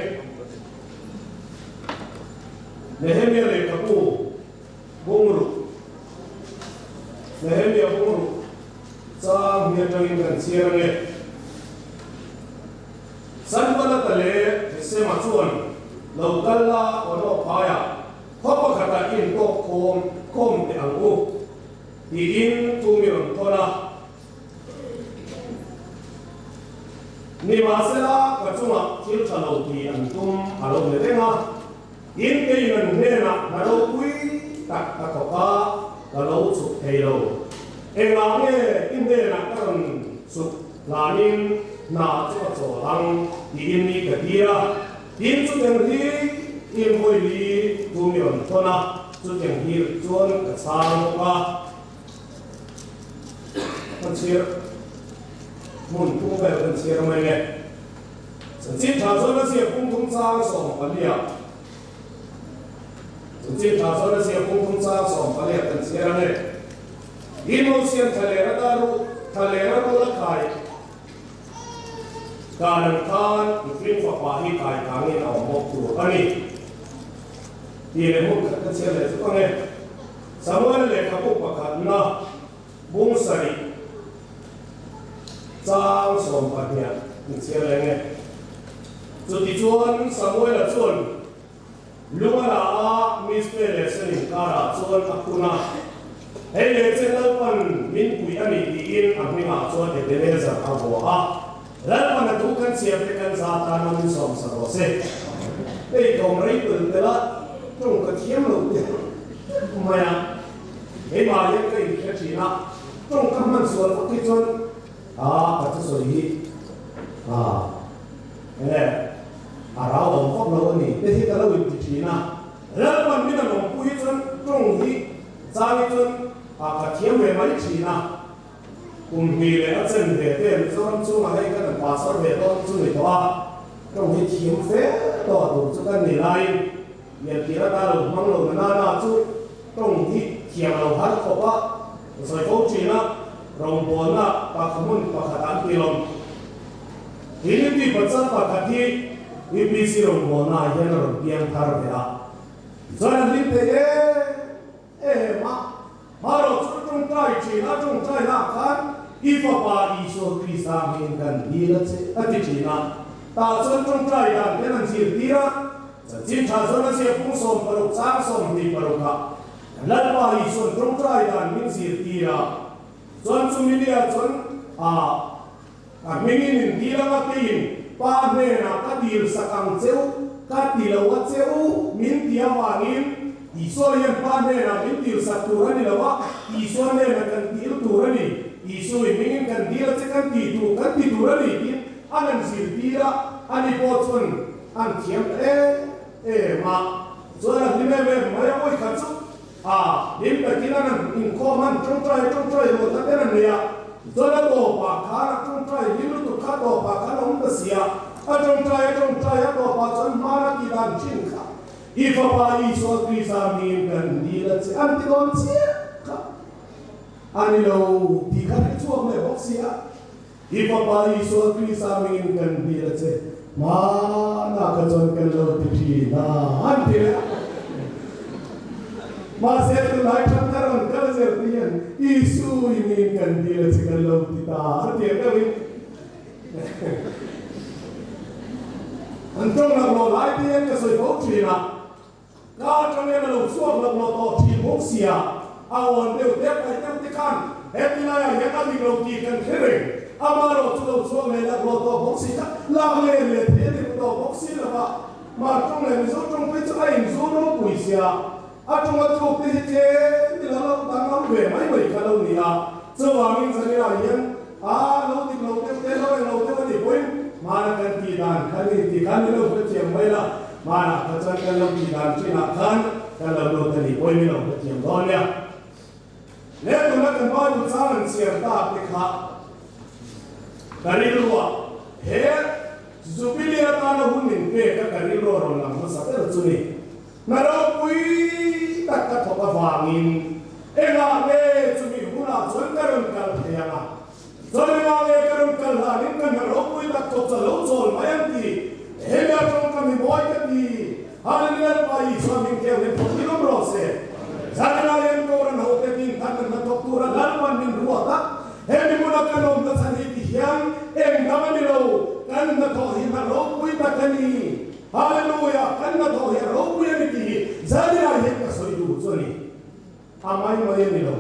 Nehemia lehkhabu bungruk Nehemia bungruk chang hi atangin kan chhiar ange. Sanbalata leh Gesema chuan lo kal la Ono phaiah khaw pakhatah i intawk khawm khawm teh ang u tiin thu mi rawn thawn a. Nimahsela, ka chungah thil tha lo ti an tum a lo ni reng a, tin keiin an hnenah hna ropui tak ka thawk a, ka lo chhuk thei lo. Engah nge i hnenah ka rawn chhuk hlanin hna chu ka chawl ang tiin mi ka tir a, tin chutiang hi in hawi li thu mi rawn thawn a, chutiang hi chuan ka chhang bawk a. Kan chhiar hmun thum vel kan chhiar mai nge. Chanchin tha chuan a ziak pum thum chang 14-ah Chanchin tha chuan a ziak pum thum chang 14-ah kan chhiar ange. Imotion thlalera daru thlalera rul a kai dan ang khan mihring fapa hi kai kangin a awm bawk tur a ni. Tih leh hmun khat ka chhiar leh zuk ange. Samuel lehkhabu pakhatna bung sarih chang 12 inchhiar leng e. Chutichuan Samuela chuan lung a la a, Mizpe leh Sen inkarah chuan a phun a, Hei leh che Lalpan min pui a ni tiin a hmingah chuan Ebenezer a vuah a. Lalpan a thu kan chhiar te kan za tana min sawmsa rawh se. Hei tlawm rei tel tel a, tawng ka thiam lo te. Mai a, keimah hian ka inhre thin a, tawng ka hman sual vak hi chuan a ka thusawi hi a enge a rau awm vak lo a ni te hi ka lo inti thin a, Lalpan min a lawmpui hi chuan tawng hi chang hi chuan a ka thiam ve mai thin a, kum hnih leh a chen ve te Mizoram chungah hei kan han pastor ve dawn chu ni tawh a, tawng hi thiam fe tawh tur chu kan ni laiin. Liantir ata lo hmang lo na nana chu tawng hi thiam a lo har khawp a, ka sawi fo thin a. Rawngbawlna hmun pakhat an ti lawm. Unity pachal pakhat hi UPC rawngbawlna ah hian a rawn piang thar ve a. Chuan an hlim thei em em a. Marawh chu tawngtai thin a, tawngtai lah khan i Fapa Isua Krista hming kan dil a che a ti thin a. Tah chuan tawngtai dan hian an zirtir a, chanchin tha chuan a ziak pung 16 chang 26 ah Lalpa Isuan tawngtai dan min zirtir a. Chuan chumi nia chuan a a hmingin in dil anga keiin Pa hnenah ka dil sak ang cheu, ka ti lo a cheu min ti avangin Isua hian Pa hnenah min dil sak tur a ni lo a, Isua hnenah kan dil tur a ni, Isua i hmingin kan dil a che kan ti tur kan ti tur a ni tiin an han zirtir a, ani pawh chuan an thiam ta em em a, chuan a hlim em em mai a, vawi khat chu A, hlim takin an han inkhawm an tawngtai tawngtai lo ta ber a nei a, chuan a tawpah khan a tawngtai hlim lutuk kha tawpah khan a awm ta si a, a tawngtai a tawngtai a tawpah chuan hman a tih dan thin kha i Fapa Isua Krista hmingin kan dil a che an ti dawn chiah kha a ni lo tih kha hre chhuak leh bawk si a, i Fapa Isua Krista hmingin kan dil a che hmanah kha chuan kan lo ti thin a an ti leh a. Mahse tunlai thatna rawn kal zel te hian Isu i hmingin kan dil a che kan lo ti ta a ti ang deuhin an tawng laklawh lai te hian ka sawi fo thin a. Ka atang hian a lo chhuak lo lo tawh thin bawk sia, a awn deuh te paih deuh te khan heti laiah hian a dik lo tih kan hre reng. Amaherawh chu lo chhuak leh lak lo tawh bawk si kha lak len leh thei a ni tawh bawk si lo va, Hmar tawng leh Mizo tawng phei chu a inzu ropui sia, a tawng a tluk te hi tlem ila lo danglam ve mai mai kha lo ni a, chuvangin zaninah hian a lo dik lo deuh te lo eng lo deuh a nih pawhin hmana kan tih dan kha ni tih khan ni lo hrethiam mai la. Hmanah kha chuan kan lo tih dan thinah khan kan lo lut a nih pawhin min lo hrethiam dawn nia. Le tuna kan Bible chang an chhiar tak te kha ka rilruah he Jubilee atana hun min pek a ka rilru a rawn lang hmasa ber chu ni. Hna ropui tak ka thawk avangin engah nge chumi hunah chuan ka rawn kal thei ang a? Chuan engah nge ka rawn kal hlanin ka hna ropui tak thawk chu a lo chawl mai ang ti? Hemi atang ka mi mawi ka ti. Hallelujah Lalpa Isua hming keu hian thawk in awm rawh se. Zanina hian Koran hote ding khan kan hna thawk tura Lalpan min ruat a, hemi hmuna kan awm ta chhan hi ti hian eng dang a ni lo, kan hna thawh hi hna ropui tak a ni. Hallelujah kan hna thawh hi a ropui a ni tih hi zanina hian ka sawi duh chu a ni. A mai mai a ni lo.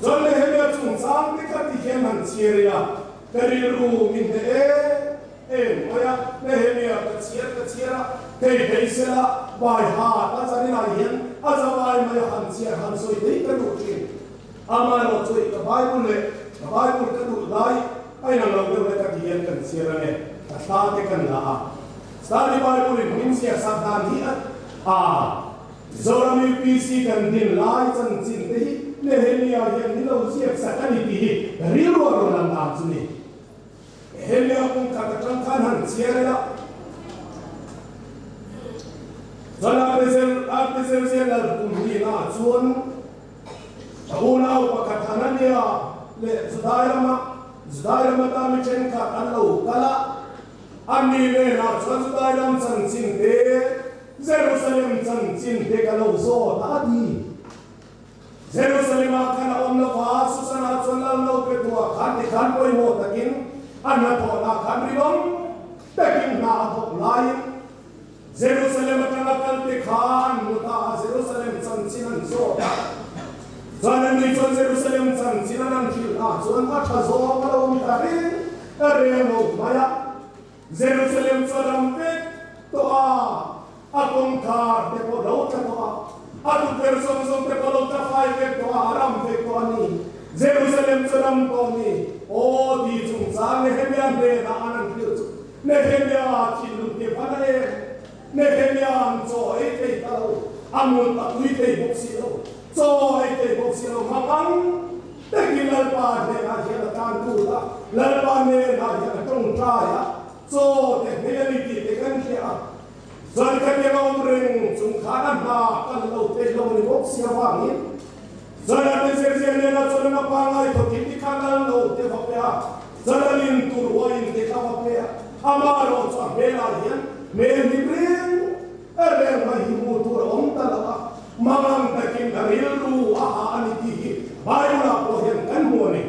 Chuan Nehemia chungchang te kha ti hian han chhiar ila, ka rilru min hneh em em mai a. Nehemia ka chhiar ka chhiar a, hei phei sela bai hat a zaninah hian a zavai mai a han chhiar han sawi thei ka duh thin. Amaherawhchu i ka Bible leh ka Bible ka duh lai a inang lo deuh le ka ti hian kan chhiar ange, ka thla te kan la a. Study Bible in min ziak sak dan hi a a. Zoram UPC kan din lai chanchin te hi Nehemia hian ni lo ziak sak a ni tih hi rilru a rawn lang dan chu ni. Nehemia kawng khat atang khan han chhiar ila, chuan Artaxerxes lal kum hnihnaah chuan a unau pakhat Hanania leh Judai rama Judai ram ata mi thenkhat an lo kal a, ani hnenah chuan Judai ram chanchin te Jerusalem chanchin te ka lo zawt a ti. Jerusalem ah khan a awm lo va, Susan ah chuan lal no pe tuah khan ti khan pawimawh takin a hnathawhna khan rinawm takin hna a thawk laiin Jerusalem atanga kal te kha an hmu ta a, Jerusalem chanchin an zawt a. Chuan anni chuan Jerusalem chanchin an an hrilh ah chuan a tha zawng a lo awm ta reng reng lo mai a. Jerusalem chu a ram vek tawh a, a kawngkhar te pawh lo tla tawh a, a tukverh zawng zawng te pawh lo tla fai vek tawh a, a ram vek tawh a ni. Jerusalem chu ram tawh a ni. Aw ti chungchang Nehemia hnenah an an hrilh chu Nehemia thinlung te van a em? Nehemia an chaw ei thei ta lo, a mut a tui thei bawk si lo, chaw ei thei bawk si lo, hmang ang takin Lalpa hnenah hian a tan tut a, Lalpa hnenah hian a tawngtai a, chaw te hmei a ni tih te kan hria a, chuan khatiang a awm reng chung khan a hna kal lo thei lo a ni bawk si avangin. Chuan a ti zir zir nen a chuan an a pangai thawkin ti kha kal lo te va pe a, chuan an in tur uain te kha va pe a, amah erawh chu a hmelah hian hmel hlim reng reng mai hi hmuh tur a awm ta lo a, mangang takin a rilru a hah a ni tih hi Bible-ah pawh hian kan hmu a ni.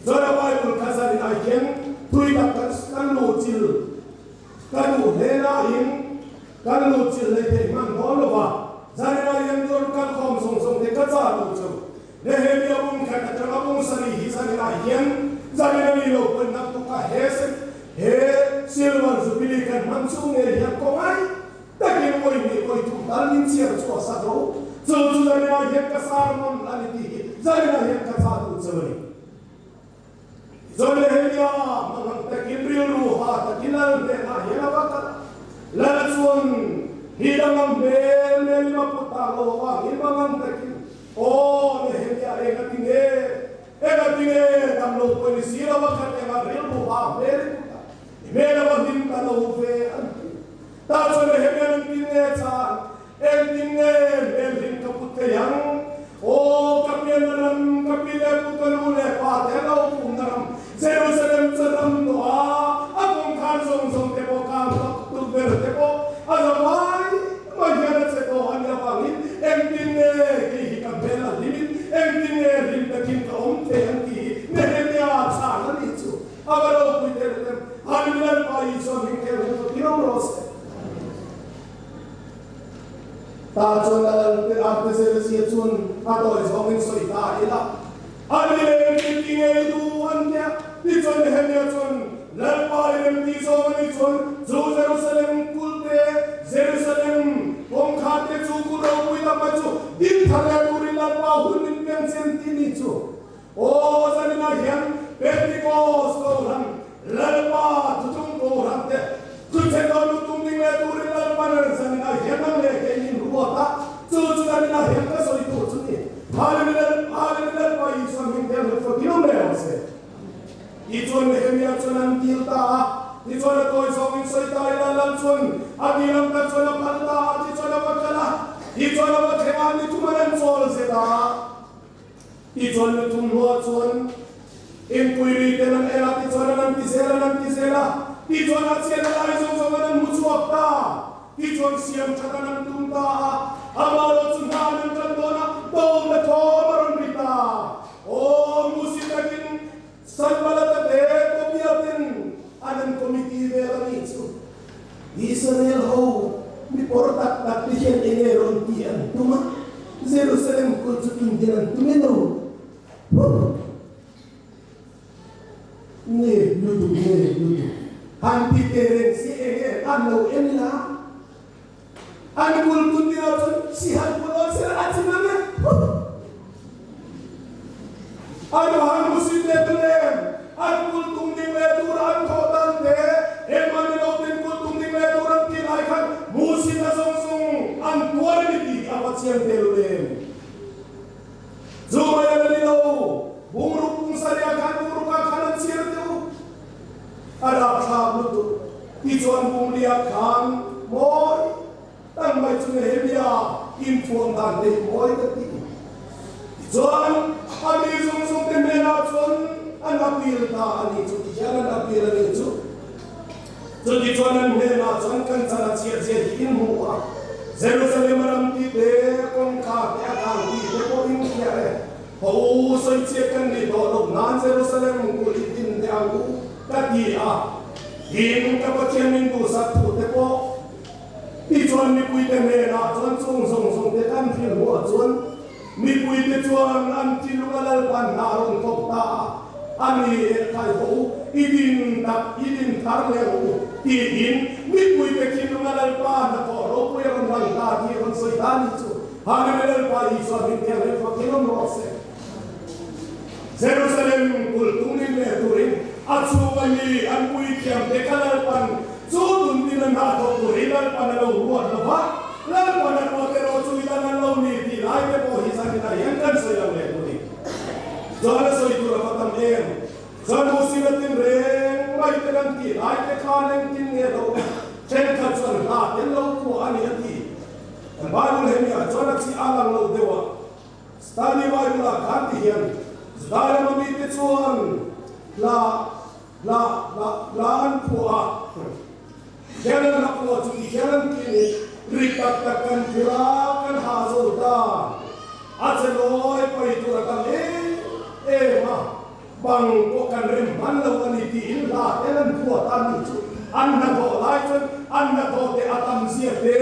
Chuan a Bible kha zaninah hian tui tak kan luh chil Ka duh hle nain kan lut chilh lei theih hman dawn lo va, Zanina Iandur kal khawm zawng zawng te ka chah duh chu. Nehemia bung khat atanga bung sarih hi Zanina hian Zanina ni lo pawn naktuk a he he Silver Jubilee kan hman chung ngei hian kawngai takin awi hnih awi thum tal min chhiar chhuah sak ro. Chu chu Zanina hian ka sermon a ni tih hi Zanina hian ka chah duh cheu a ni. Zanehemia hmangaih takin rilru ha takin lal hnenah hian a va kal a. Lal chuan hi dangam hmel hmelin a put ta lo avangin hmangaih takin, Aw Nehemia, eng a ti nge? Eng a ti nge? Dam lo pawh ni si lo a khat engah rilru ha hmel i put a, i hmel a va hlim ta lo ve an ti. Tah chuan Nehemia an tin nge chhan? Engtin nge hmel hlim ka put thei ang? Aw, ka pianna ram, ka pi leh pu, ka nu leh pa te lo pumna ram, Jerusalem chu ram tawh a, a kawngkhar zawng zawng te pawh kang tak tuk ber te pawh a za mai mai hian a che tawh a nih avangin engtin nge kei hi ka hmel a hlimin engtin nge hlim takin ka awm thei ang tih hi Nehemia chhan a nih chu a va ropui telh em. Hallelujah Lalpa Isua hming kher hi ka ti rawng rawh se. Ta chuan a lal te Artaxerxes chuan a tawi zawngin sawi ta ila, a ni leh engtin ti ngei duh an tia. Tichuan Nehemia chuan Lalpa i remti zawng a ni chuan chu Jerusalem kulh te, Jerusalem kawngkhar te chu kulh ropui tak mai chu din thar leh turin Lalpa hun min peng chen ti ni chu. Aw zaninah hian Pentecost Kohhran, Lalpa thutlung Kohhran te thuchhe dawn lu tum ding leh turin Lalpa nen zaninah hian nang leh kei min ruat a, chu chu zaninah hian ka sawi tur chu ni. Hallelujah, Hallelujah, Lalpa Isua hming te an hlut fak hle ang se. Tichuan Nehemia chuan an dil ta a, tichuan a tawi zawngin sawi ta ila Lal chuan a dil ang tak chuan a phal ta a, tichuan a va kal a, tichuan a va thleng a, ni thum an an chawl zet a. Tichuan mi thumhnuah chuan inpui ten an en a, tichuan an an ti zel, an an ti zel a, tichuan a chian a lai zawng zawng an an hmu chhuak ta. Tichuan siam that an an tum ta a, amah lo chu hna an an tan dawn a, dawm le thawm a rawn ri ta. Aw, Musi takin Sanbalata te Tobia ten an an committee vel a nih chu. Israel ho mi pawr tak tak te hian eng nge rawn tih an tum a, Jerusalem kulh chu tun din an tum emaw? Huh! Nge lutuk, nge lutuk. Han ti teh reng si eng nge an lo en la? An kulh tun din ah chuan sihal kulh awn sela a chim ang e. Huh! An han hmusit leh ta nen, an kulh tum ding leh tura an thawh dan te, engmah ni lo ten kulh tum ding leh tur an tih lai khan hmuhsit a zawng zawng an tuar a ni tih hi a va chiang tel em. Chu mai a la ni lo, bungruk pung sarih ah khan bungruk ah khan an chhiar deuh. A rapthlak lutuk tichuan bungli ah khan mawi Tan mai chu Nehemia inthuam dan te hi mawi ka ti. Tichuan, a mi zawng zawng te hnenah chuan an appeal ta a ni chu, tihian an appeal a ni chu. Chutichuan an hnenah chuan kan chan a chhiat zia hi in hmu a, Jerusalem a ram ti te, kawngkhar te a kang ti te pawh in hria e. Ho sawi chiat kan nih tawh loh nan Jerusalem kulh i din teh ang u ka ti a, tin ka Pathian min duhsak thu te pawh Tichuan mipuite hnenah chuan chung zawng zawng te kan thil hmuah chuan mipuite chuan an thilung a Lalpan hna a rawn thawk ta a, a ni e khai ho u, i din tak, i din thar leh rawh u tiin mipuite thinlung a Lalpa hnathawh ropui a rawn lang ta tih a rawn sawi ta a ni chu. Hallelujah Lalpa Isua hming thianghlim fak in awm rawh se. Jerusalem kulh tungin leh turin a chhunga mi an puithiam te kha Lalpan chu tuntin a hna thawk turin Lalpan a lo ruat lo va, Lalpan a ruat erawh chu midang an lo ni tih lai te pawh hi zaninah hian kan sawi lo leh tur ni. Chuan a sawi tur a va tam em? Chuan Husina tin reng mai te kan tih lai te khan engtin nge lo thenkhat chuan hla tel lo phuah a ni a ti. Kan Bible hemi ah chuan a chi a lang lo deuh a. Study Bible ah khan ti hian Juda lama mite chuan hla hla hla hla an phuah a, khian an hla phuah chu ti hian an ti ni, Ri tak tak kan thil a, kan ha zo ta, a che lawi pai tur a tam em em a, bang pawh kan rem hman lo a ni tiin hla ten an phuah ta ni chu an hnathawh lai chuan an hnathawh te a tam zia te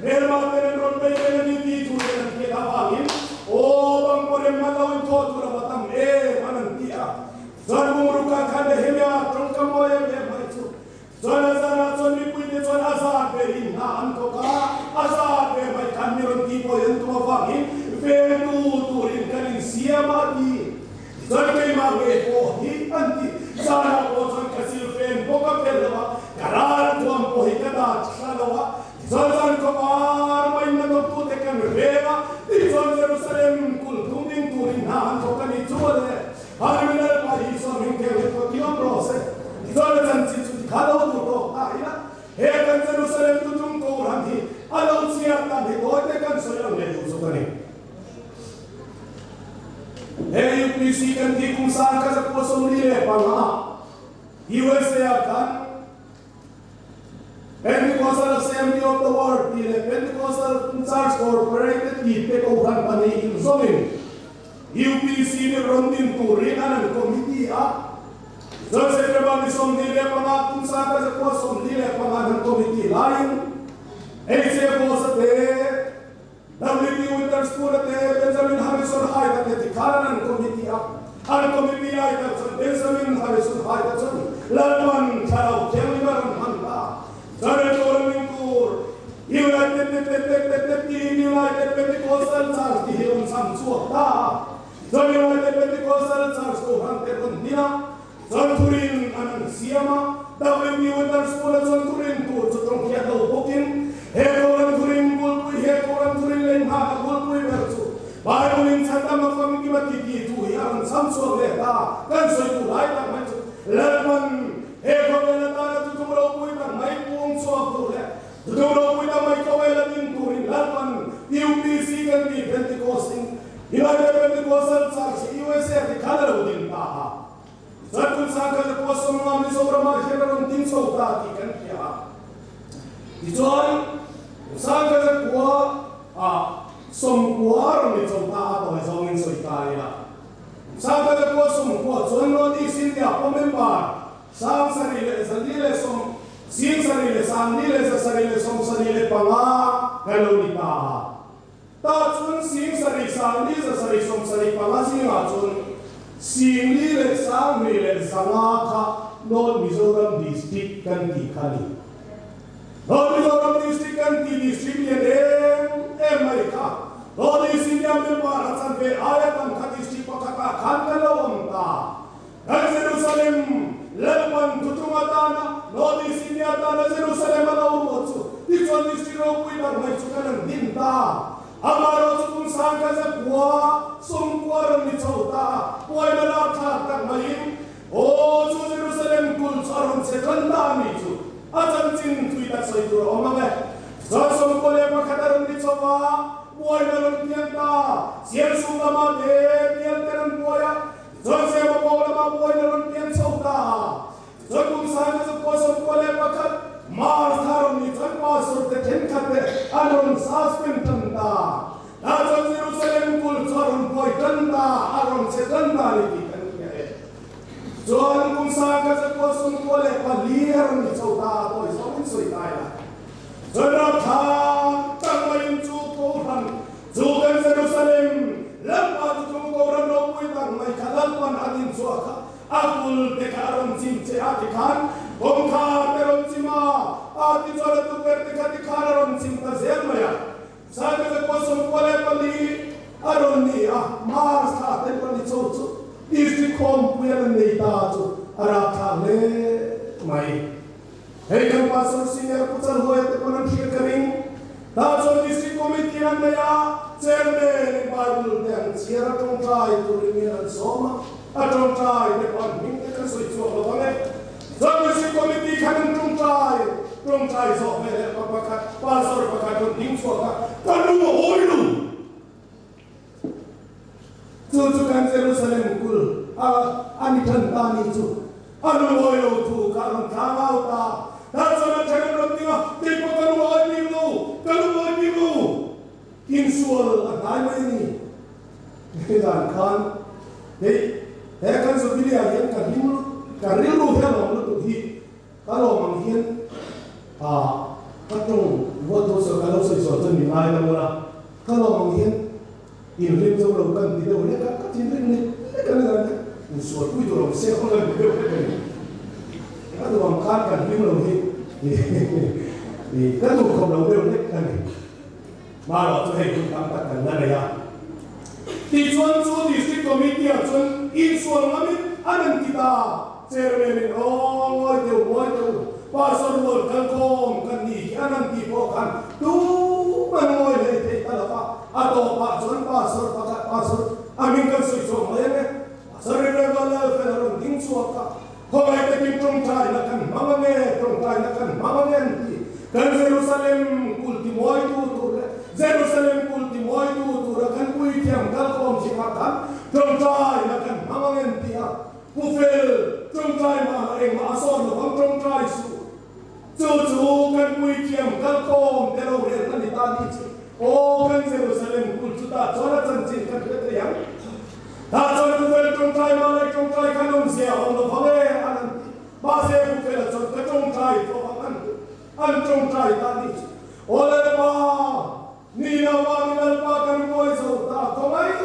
hmelma ten an rawn bei reng a ni tih thu ten an hriat avangin aw bang pawh rem hman lo in thawh tur a va tam em an an ti a. Chuan bungruk ah khan Nehemia tawngkam mawi em em mai chu chuan a zanah chuan mipuite chuan a zat ve in hna an thawk a, a zat ve mai khan mi rawn tihbuai an tum avangin ventu turin kan insiam a ti. Chuan keimah ngei pawh hi an ti. Zanah pawh chuan ka silfen bawk a pel lo a, ka ral thuam pawh hi ka dah thla lo a. Tichuan zan khawpar mai na dawptute kan veng a, tichuan Jerusalem kulh thung ding turin hna an thawk a ni chu a le. Hallelujah Lalpa Isua hming theuh hi pawh thiam rawh se. Tichuan a chanchin chu tikha lo tur tawk ta ila, he kan Jerusalem tutum Kohhran hi a lo chhiat dan hi tawite kan sawi ang leh duh zawk a ni. He UPC kan tih kum sang kha zakua 45 USA ah khan Pentecostal Assembly of the World tih leh Pentecostal Church Corporated tih te Kohhran pahnih inzawmin UPC nih rawn din turin an an committee a, John September ni 25 kum sang kha zakua 25 an committee laiin HA Boss-a te WP Witherspoon-a te, Benjamin Harrison Hyde-a te ti khan an committee a, an committee ai tak chuan Benjamin Harrison Hyde-a chuan Lalpan Thlarau Thianghlim a rawn hman ta. Chuan Rawlmin tur United Pe-pe-pe-pe-pe-pe United Pentecostal Church ti hi rawn cham chhuak ta a. Chuan United Pentecostal Church Kohhran te rawn hnin a, chuan thurin an an siam a, WP Witherspoon-a chuan thurin tur chu tawng hiat lo bawkin, He Koran thurin bulpui, he Koran thurin lei nghak a bulpui ber chu Bible-in chhandam a famkim a ti tih thu hi a rawn cham chhuak leh ta. Kan sawi duh lai tak mai chu Lalpan he khawvel atana thuthung ropui tak mai pung chhuak tur leh thuthung ropui tak mai khawvel a ding turin Lalpan UPC kan tih Pentecost-in United Pentecostal Church USA ti khan a lo din ta a. Zarkun Sangkhat a pawh sawmnga Mizoramah hian a rawn ding chho ta tih kan hria a. Tichuan, Sangkhat a khua ah sawmkua a rawn ni chho ta a tawi zawngin sawi ta ila. Sangkhat a khua sawmkua chuan North East India pawh member 76 73,175 kan lo ni ta a. Tah chuan 7 sang li 7 75 zingah chuan 4 leh 2 leh 500 kha North Mizoram District kan tih kha a ni. North Mizoram District kan tih district lian em em mai kha North East India member a chanve aia tam kha district pakhatah khan kan lo awm ta. Kan Jerusalem Lalpan thutlung atana North East India atana Jerusalem a lo ruat chu tichuan district ropui ber mai chu kan an din ta. Amaherawh chu kum sang ka za kua sawmkua rawn ni chho ta a, puaina lak thlak tak maiin aw chu Jerusalem kulh chu a rawn che tan ta a ni chu a chanchin thui tak sawi tur a awm ang e. Chuan 11 a rawn ni chho a, puaina rawn piang ta, Siamsum lama te bial te rawn puai a, Chuan Zema pawh lama buaina rawn pian chho ta a, chuan kum saina chu pawh 11 March thla rawn ni chuan pastor te thenkhat te an rawn suspend tan ta. Tah chuan Jerusalem kulh chu a rawn buai tan ta, a rawn che tan ta a ni tih kan hria e. Chuan kum saina chu pawh 94 a rawn ni chho ta a, tawi zawngin sawi ta ila. Chuan rapthlak tak maiin chu Kohhran Chu kan Jerusalem Lalpa chu chung Kohhran ropui tak mai kha Lalpan a din chhuah kha a kul te kha a rawn chim che a tikhan kawngkhar te rawn chim a, a ti chuan a tukverh te kha tikhan a rawn chim ta zel mai a. Saikawta khua 94 a rawn ni a, Mars thla te rawn ni chho chu District khawmpui a rawn nei ta chu a rapthlak hle mai. Hei kan Pastor Senior Pu Chalhuaia te pawn an hriat ka ring. Tah chuan District Committee an nei a, Chairman in Bible te an chhiar a tawngtai turin mi an sawm a, a tawngtai te pawh an hming te kan sawi chhuak lo vang e. Chuan District Committee khan an tawngtai, tawngtai zawh ve leh pa pakhat, Pastor pakhat rawn ding chhuak a, Ka nu hawi lu! Jerusalem kul a a ni than ta ni chu. A lungawi lo thu kha a rawn tlang au ta. Tah chuan a then an rawn ding a, Kei pawh ka lungawi bik lo, ka lungawi bik lo. Insual a hnai mai a ni. Hei dan khan hei he kan Jubilee ah hian ka hlim lut, ka rilru hian awm lutuk hi ka lawm ang hian ah ka tawng ruat ho sawi ka lo sawi sawi chuan mi ngai lo a, ka lawm ang hian inhlim zo lo kan ti deuh hlek a, ka thinrim lek lek a ni dan hian insual pui tur awm se haw kan ti deuh hlek a ni. Ka duh ang khan kan hlim lo hi ka duh khawp lo deuh hlek a ni. Hmarawh chu hei hun tam tak kan la nei a. Tichuan chu District Committee ah chuan insual ngamin an an ti ta. Chairman in aw ngawi deuh ngawi deuh Pastor rual kalkhawm kan nih hi an an tih pawh khan tuman ngawi hlei thei ta lo va. A tawpah chuan Pastor pakhat Pastor a hming kan sawi chhuak mai ang e. Pastor Reverend Vanlalfela rawn ding chhuak a. Khawngaih takin tawngtaina kan hmang ang e, tawngtaina kan hmang ang e an ti. Kan Jerusalem kulh timuaitu tur leh Jerusalem kulh timuaitu tura kan puithiam kalkhawm zingah khan tawngtaina kan hmang ang e an ti a. Pu Fel, tawngtai mahna engmah a sawn lovang tawngtai suh. Chu chu kan puithiam kalkhawm te rorel a ni ta ni chu. Aw kan Jerusalem kulh chutah chuan a chanchin kan hre thei ang. Tah chuan Pu Fel tawngtai Malai tawngtai kha nawmzia a awm lo vang e an an ti. Mahse Pu Fela chuan ka tawngtai tawh vang an ti. An tawngtai ta ni chu. Aw Lalpa, ni lo ah ni Lalpa kan buai zo ta khawngaih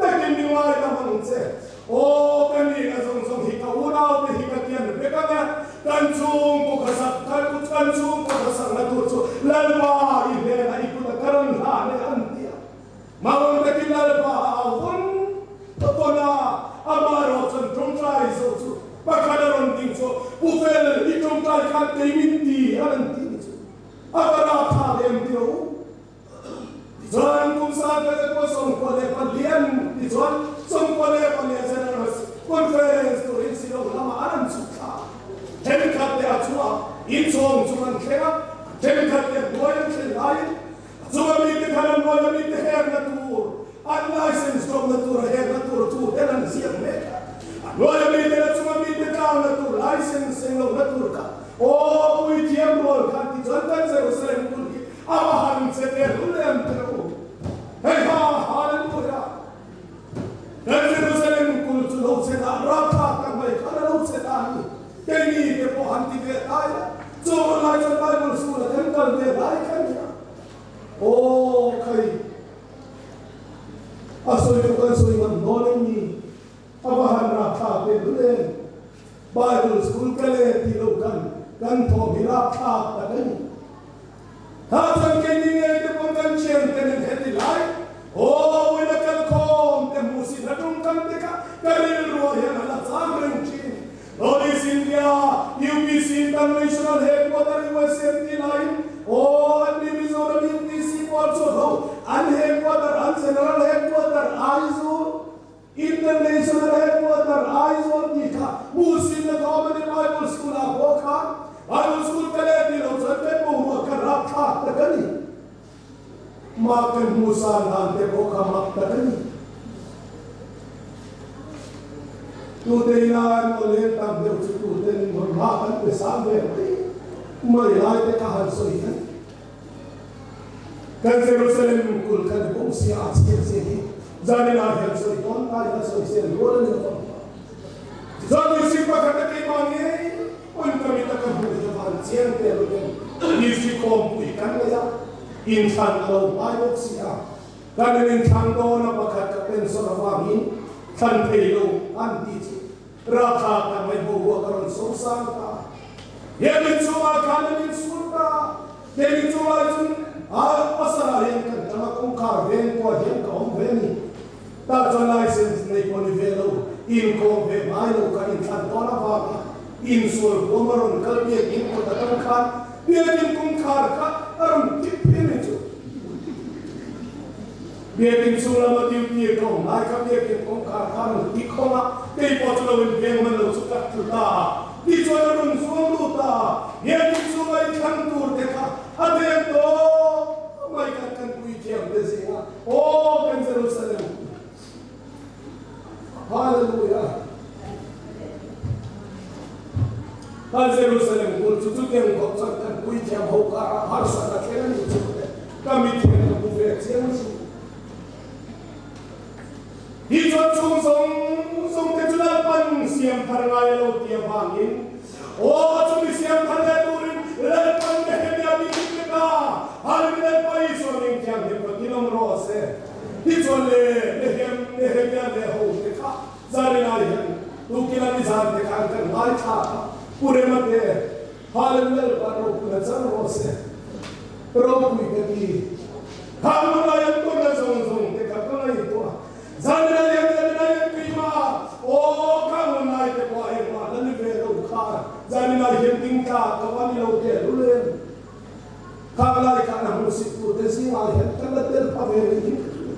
takin mi ngaidam ang che. Aw ka ni na zawng zawng hi ka unau te hi ka kian vek ang e. Kan chhungkaw ka sak kan kan chhungkaw ka sak na tur chu Lalpa i hnenah i kut a ka rawn hlan e an ti a. Mangawng takin Lalpa a au vawn vawn a, amah erawh chuan tawngtai zo chu pakhat a rawn ding chu, Pu Fel, i tawngtai khan kei min ti a rawn ti ni chu a va rapthlak em ti rawh u. Tichuan kum sang khat pawh 94 tichuan 94 General Conference turin Shillong lamah an rawn chhuk thla a, thenkhat te a chhuah inchhawng chung an thleng a, thenkhat te hnuai an thlen laiin A chunga mite khan an hnuaia mite herna tur, an license dawmna tur a herna tur thu ten an ziak mek a. A hnuaia miten a chunga mite tlangna tur, license eng lohna tur kha aw puithiam rual khan ti chuan kan Jerusalem kul hi a va han che te hlul em te u. Hei ha Hallelujah! Kan Jerusalem kul chu lo che dah rapthlak tak mai khan a lo che ta a ni. Keini te pawh han ti ve ta ila, chung hun lai chuan Bible school a kan kal ve lai kha nia. Aw khai, a sawi chu kan sawi ngam dawn em ni? A va han rapthlak ve dul em? Bible school kal e tih loh khan kan thawm hi rapthlak tak a ni. Tah chuan keini ngei te pawn kan thian te nen heti lai aw uina kal khawm te hmuh si hla tawngkam te kha ka rilruah hian a la cham reng thin. North East India, UPC International Headquarter USMT laiin aw an ni Mizoram UPC pawl chu ho an headquarter an General Headquarter Aizawl International Headquarter Aizawl tih kha Muhsin-a Government Bible School ah pawh khan Bible School ka leh tih loh chuan kan boruak kha rapthlak tak a ni. Mah kan hmuh san dan te pawh kha mak tak a ni. Tute ina emaw leng tam deuh chu tuten rawn hma kan pe sang ve mai mai lai te kha han sawi hian Kan Jerusalem kulh kha ni bawk sia a chhiat zia hi zanin ah hian sawi tawn ta ila sawi sel rual a ni lo vang. Tichuan mihring pakhat a keimah ngei pawn ka mit a ka hmuh hi avan chiang te lut em. Mihring khawmpui kan nei a, inthlan a lo hmai bawk si a. Kan in inthlan dawn a pakhat ka pension avangin thlan thei lo an tih chu Rapthlak tak mai boruak a rawn so sang ta. Biakinn chungah khan an inchhur ta. Biakinn chungah chuan a pasarah hian kan tang a, kawngkhar veng pawh hian ka awm ve a ni. Tah chuan license nei pawh ni ve lo, inkhawm ve ngai lo kha inthlan tawn avanga insual huam a rawn kal biakinn kawt atang khan biakinn kawngkhar kha a rawn kip phei mai chu. Biakinn chung lama duty ka awm lai kha biakinn kawngkhar kha a rawn ti khawng a, kei pawh chu lo in veng hman lo chu ka tlu ta a, tichuan a rawn zuang lut a, biakinn chunga i thlang tur te kha a veng tawp mai khan kan pui thiam te zing a, aw kan Jerusalem. Kha Jerusalem kul chu chutiang khawp chuan kan puithiam ho karah harsat a thleng a nih chu le, ka mithian ka hmu ve chiang chu. Hi chuan chung zawng zawng te chu Lalpan siam thar ngai a lo ti avangin, aw chumi siam thar leh turin Lalpan Nehemia min ti pe ta, Hallelujah Lalpa Isua ming thianghlim ka tilawm rawh se. Tichuan le Nehem Nehemia leh ho te kha Zarina hian tukina nizan te khan kan ngaithla a, Pu Rema te Hallelujah Lalpa ropuina chang rawh se, ropui ka ti. Khang hmunah hian tawrhna zawng zawng te kha ka ngaihtuah a, Zarina hian Zarina hian keimah aw khang hun lai te pawh engmah la ni ve lo khan Zarina hian ding tla ka va ni lo teh lul em. Khang lai khan a hmuhsit tu te zingah hian ka la tel pha ve rih hi ka hria.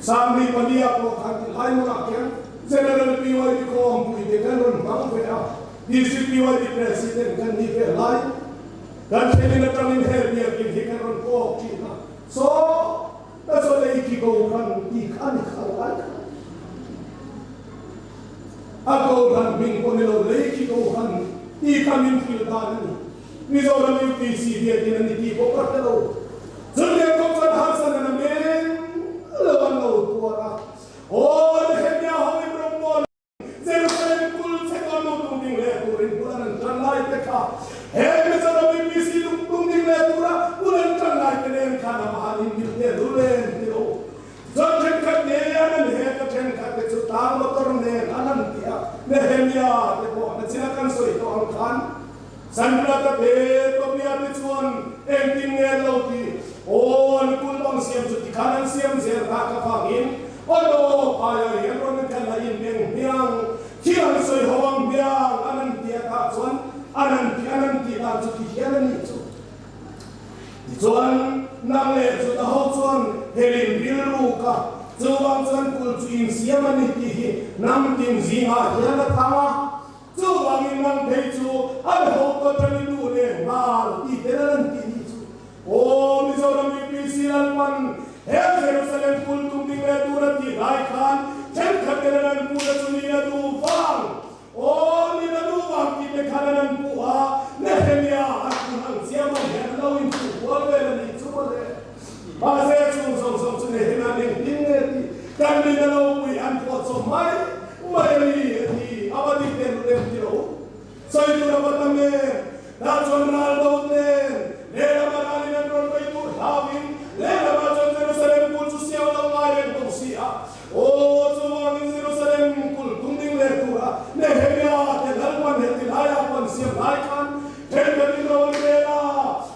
Sangri pania pawh khan ti lai hmunah khian General PYD khawmpui te kan rawn hmang ve a, DCPYD President kan ni ve lai. Kan thlenin atangin he biakinn hi kan rawn kawk thin a, saw ka chaw lei khi ko khan ti kha ni kha lai kha. A kohhran hming pawh ni lo lei khi kohhran ti kha min thil dan a ni. Mizoram UPC biakinn a ni tih pawh ka hre lo. Chutiang kawng chuan harsatna na men lo an lo tuar a. Aw Nehemia ho in rawngbawl Jerusalem kul chhe tawn lo tung ding leh turin bul an an tan lai te kha he Mizoram UPC lung tung ding leh tura bul an tan lai te nen khan amah an inmil te lul em ti lo. Chuan thenkhat nen an he ka thenkhat te chu tlang motor nen an an ti a, Nehemia te pawh nachina kan sawi tawh ang khan Sanballat te Tobia te chuan engtin nge an lo ti? Aw, an kul bang siam chu tikhan an siam zel ta ka vangin aw lo phaia hian rawn an kal a inbeng hmiang, thil an sawi ho ang hmiang an an ti a tah chuan an an ti an an tih dan chu ti hian a nih chu. Tichuan, nang leh Juda ho chuan helin rilru ka chuvang chuan kul chu insiam a ni tih hi hnam tin zingah hian a thang a. Chuvangin nang phei chu an ho ka tan i duh leh nghal tih tel an tih nih chu. Aw Mizoram UPC Lalpan he Jerusalem kul tum ding leh tur a tih lai khan thenkhat ten an an puhna chu nila duh vang Aw, ni na nu vang tih te khan an an puh a, Nehemia an puh ang chiam ang hian an lo inpuh kual vel a nih chu mawle. Mahse, chung zawng zawng chu Nehemia engtin nge tih kan rin a lo pui an phuah chawp mai mai a ni a ti. A va dik leh lut em ti lo. Sawi tur a va tam em? Tah chuan ral do nen lehlamah ralin an rawn vei tur hlauin lehlamah chuan Jerusalem kul chu siau lo ngai reng bawk si a. Aw, chuvangin Jerusalem kul tung ding leh tura Nehemia te Lalpan heti laiah pawh an siam lai khan thenkhatin ro an rel a,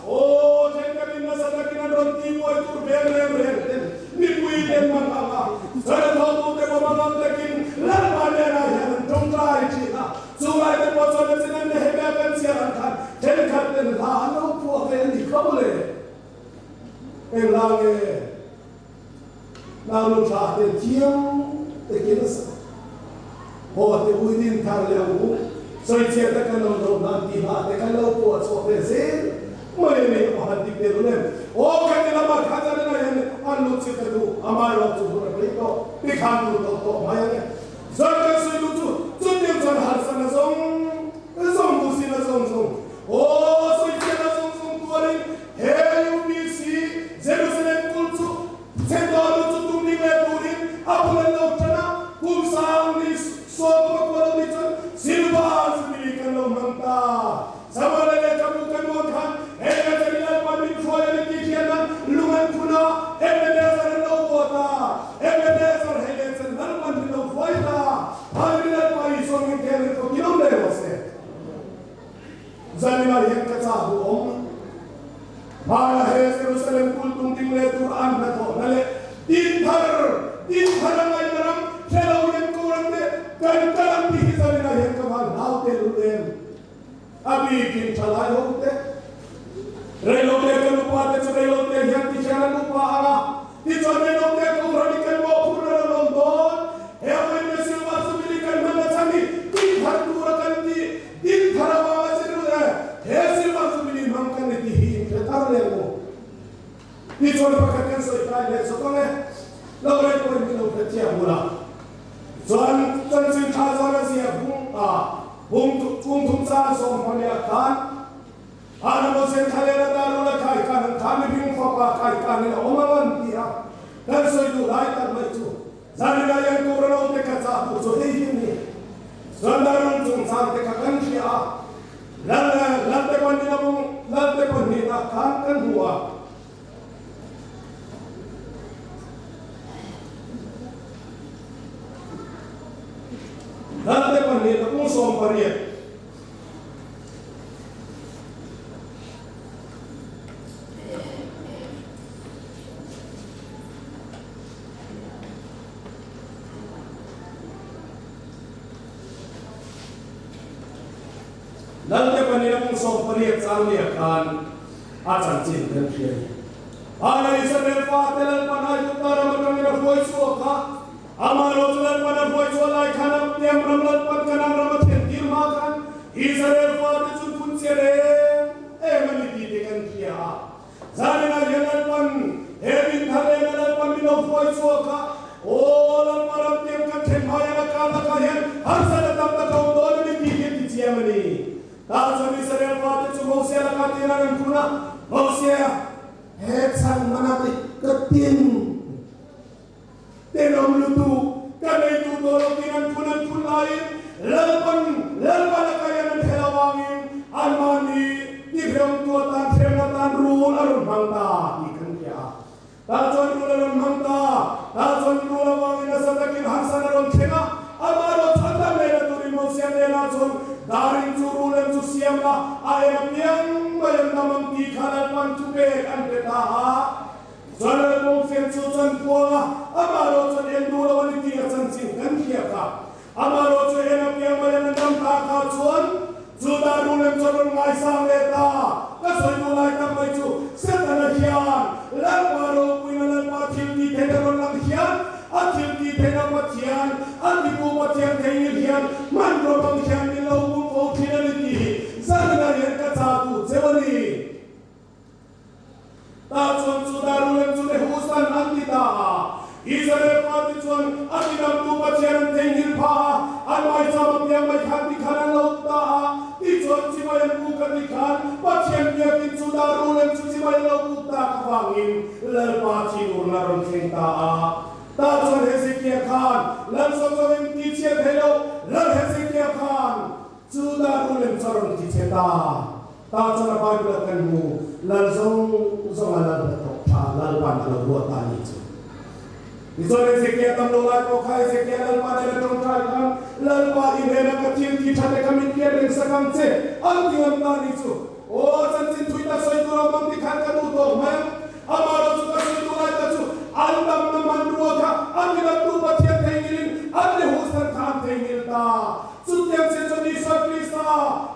aw, thenkhatin nasa takin an rawn tihbuai tur veng reng reng ten mipui ten man ang a, chuan an hotute pawh mangang takin Lalpa hnenah hian an tawngtai thin a. Chulai te pawh chuan a chin an Nehemia kan chhiar ang khan thenkhat ten hla an lo phuah ve a ni kho le. Eng hla nge? Nau lu tha te thiam takin a sa. Haw te ui din thar leh ang u. Sawichhiat a kan awm loh nan tih hla te kan lo phuah chhuah ve zel mai a ni. A pakhat dik tel un em? Aw kan ti lamah khan zan ina hian an lut chit a duh. Amaherawh chu hun a rei tawh. Tikhan lut tawh tawh mai ang e. Zan kan sawi duh chu chutiang chuan harsatna zawng zawng duhsihna zawng zawng aw sawichhiatna zawng zawng tuarin he UPC Jerusalem kul chu chhengkaw chu tum ding leh turin a bul an lo tan a, kum sang ni sawm pakua lo ni chuan silver jubilee kan lo hmang ta. Samuel-a lehkhabu kan muan khan heng a chani Lalpan min hruai a ni tih hriat nan lung an phun a, Ebenezer an lo buat a, Ebenezer hei leh chan Lalpan min lo hruai ta, Hallelujah Lalpa Isua min khel ri khawp kilawm leh rawh se. Zanina hian ka chah duh awm. Hmana he Jerusalem kul tung ding leh tur an hnathawhna leh din thar, din thar a ngaihna ram hre lo hian Koran te kan kal ang tih hi zanina hian ka van hlau tel lut em. A bikin thalai ho te, reilote kan upa te chu reilote hian ti hian an upa ang a, tichuan reilote Kohhran i kan mawhphurhna rawn awm dawn. He vawiin Silva Jubilee kan hman na chhan hi tin thar tura kan tih, tin thar avanga che ru e, he Silva Jubilee hmang kan ni tih hi inhre thar leh maw? Tichuan pakhat kan sawi kai leh zawk ang e, lo rei pawhin min lo hrethiam bula. Chuan chanchin tha chuan a ziah hung a. Bung kum thum chang sawmpahnih khan Ana Mosen thlalena Darula khai khan an kha mihring fapa khai khanin a awm ang an ti a, kan sawi duh lai tak mai chu Zanina hian Tura lo te kha chah duh chu hei hi a ni. Chuan Darul chungchang te kha kan hria a, Lal Lalte pahnihna bung Lalte pahnihna khan kan hmu a. Lalte pahnihna bung 18. Lalte pahnihna bung 18 chang nia khan a chanchin kan hria a ni. Ana Israel fate Lalpan Aigupta ram atangin a hruai chhuak a, Amaherawh chu Lalpan a hruai chhuah lai khan a piang ram Lalpan Kanaan ram a thlen tir hma khan Israel fate chu phun chian em em a ni tih te kan hria a. Zaninah hian Lalpan he min thar lehna Lalpan min lo hruai chhuak a, Aw Lalpa ram piang kan thlen hma hian a kar lakah hian harsatna tam tak a awm dawn a ni tih hi a ti chiang a ni. Tah chuan Israel fate chu Mosia lakah tir an an phun a, Mosia, he chhan hmana ti ka tin. Tenawm lutuk, ka nei duh tawh lo tiin an phun an phun laiin Lalpan Lalpa lakah hian an hel avangin anmahni tihremtu atan hremna atan rul a rawn hmang ta tih kan hria a. Tah chuan rul a rawn hmang ta, tah chuan rul avangin nasa takin harsana a rawn thleng a, amah erawh chhandam lehna turin Mosia hnenah chuan darin chu rul em chu siam la, a en apiang mai an dam ang tih kha Lalpan thupek an pe ta a. Chuan Lalbawngfian chu chuan puang a, amah erawh chuan en duh lo a ni tih a chanchin kan hria kha. Amah erawh chu en apiang mai an dam ta kha chuan Juda rulem chuan rawn ngaisang leh ta. Ka sawi duh lai tak mai chu Setana hian Lalpa ropuina Lalpa thil tih theihna rawn lang hian a thil tih theihna Pathian, a titu Pathian theihnghilh hian hmanraw bang hian min lo bum fo thin a ni tih hi zaninah hian ka chah duh cheu a ni. Tah chuan Juda rulem chu Nehusan an ti ta a. Israel fate chuan a tidamtu Pathian an theihnghilh phah a, an maicham a piang mai khan tikhan an lo ta a. Tichuan chibai an buk a ti khan Pathian biakin Juda rulem chu chibai a lo buk tak avangin Lalpa thinurna rawn thleng ta a. Tah chuan Hezekia khan Lal Sawchawin ti chhiat thei lo, Lal Hezekia khan Juda rulem chu a rawn ti chhe ta. Tah chuan a Bible ah kan hmu, Lal zawng zawng a lal hnathawk tha Lalpan a lo ruat ta a nih chu. Tichuan Ezekiel tam lo lai pawh kha Ezekiel Lalpa nena tawngtai khan, Lalpa i hnena ka thil ti tha te kha min hriat reng sak ang che, an ti ngam ta a nih chu. Aw, chanchin thui tak sawi tur awm ang ti khan ka duh tawk mai ang. Amah lo chu ka sawi duh lai ta chu an damna hmanrua kha a midangtu Pathian theihnghilhin an ni huhsan kha an theihnghilh ta. Chutiang chiah chuan Isua Krista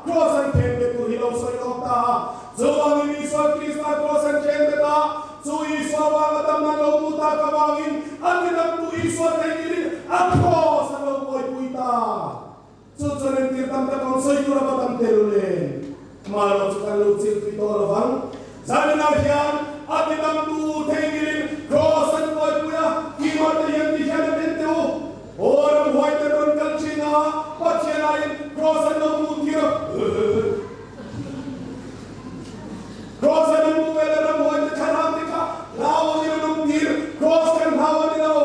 kraws an khen bet tur hi lo sawi lawk ta a. Chuvangin Isua Krista kraws an khen bet a, chu Isua vanga damna an lo hmuh tak avangin a midangtu Isua theihnghilhin a kraws an lo buaipui ta. Chu chuan entir tam tak awm sawi tur a va tam tel len. Amah erawh chu kan lo chil tui tawh lo vang. Zaninah hian a ti damtu theihnghilhin Kraws an buaipui a, keimah te hian ti hian an en teh u. Aw ramhuai ten rawn kal thin a, Pathian aiin Kraws an lo hmuh tir a. Kraws an an hmu vel a ramhuai te thlarau te kha hlau angin an awm tir. Kraws kan hlau a ni lo.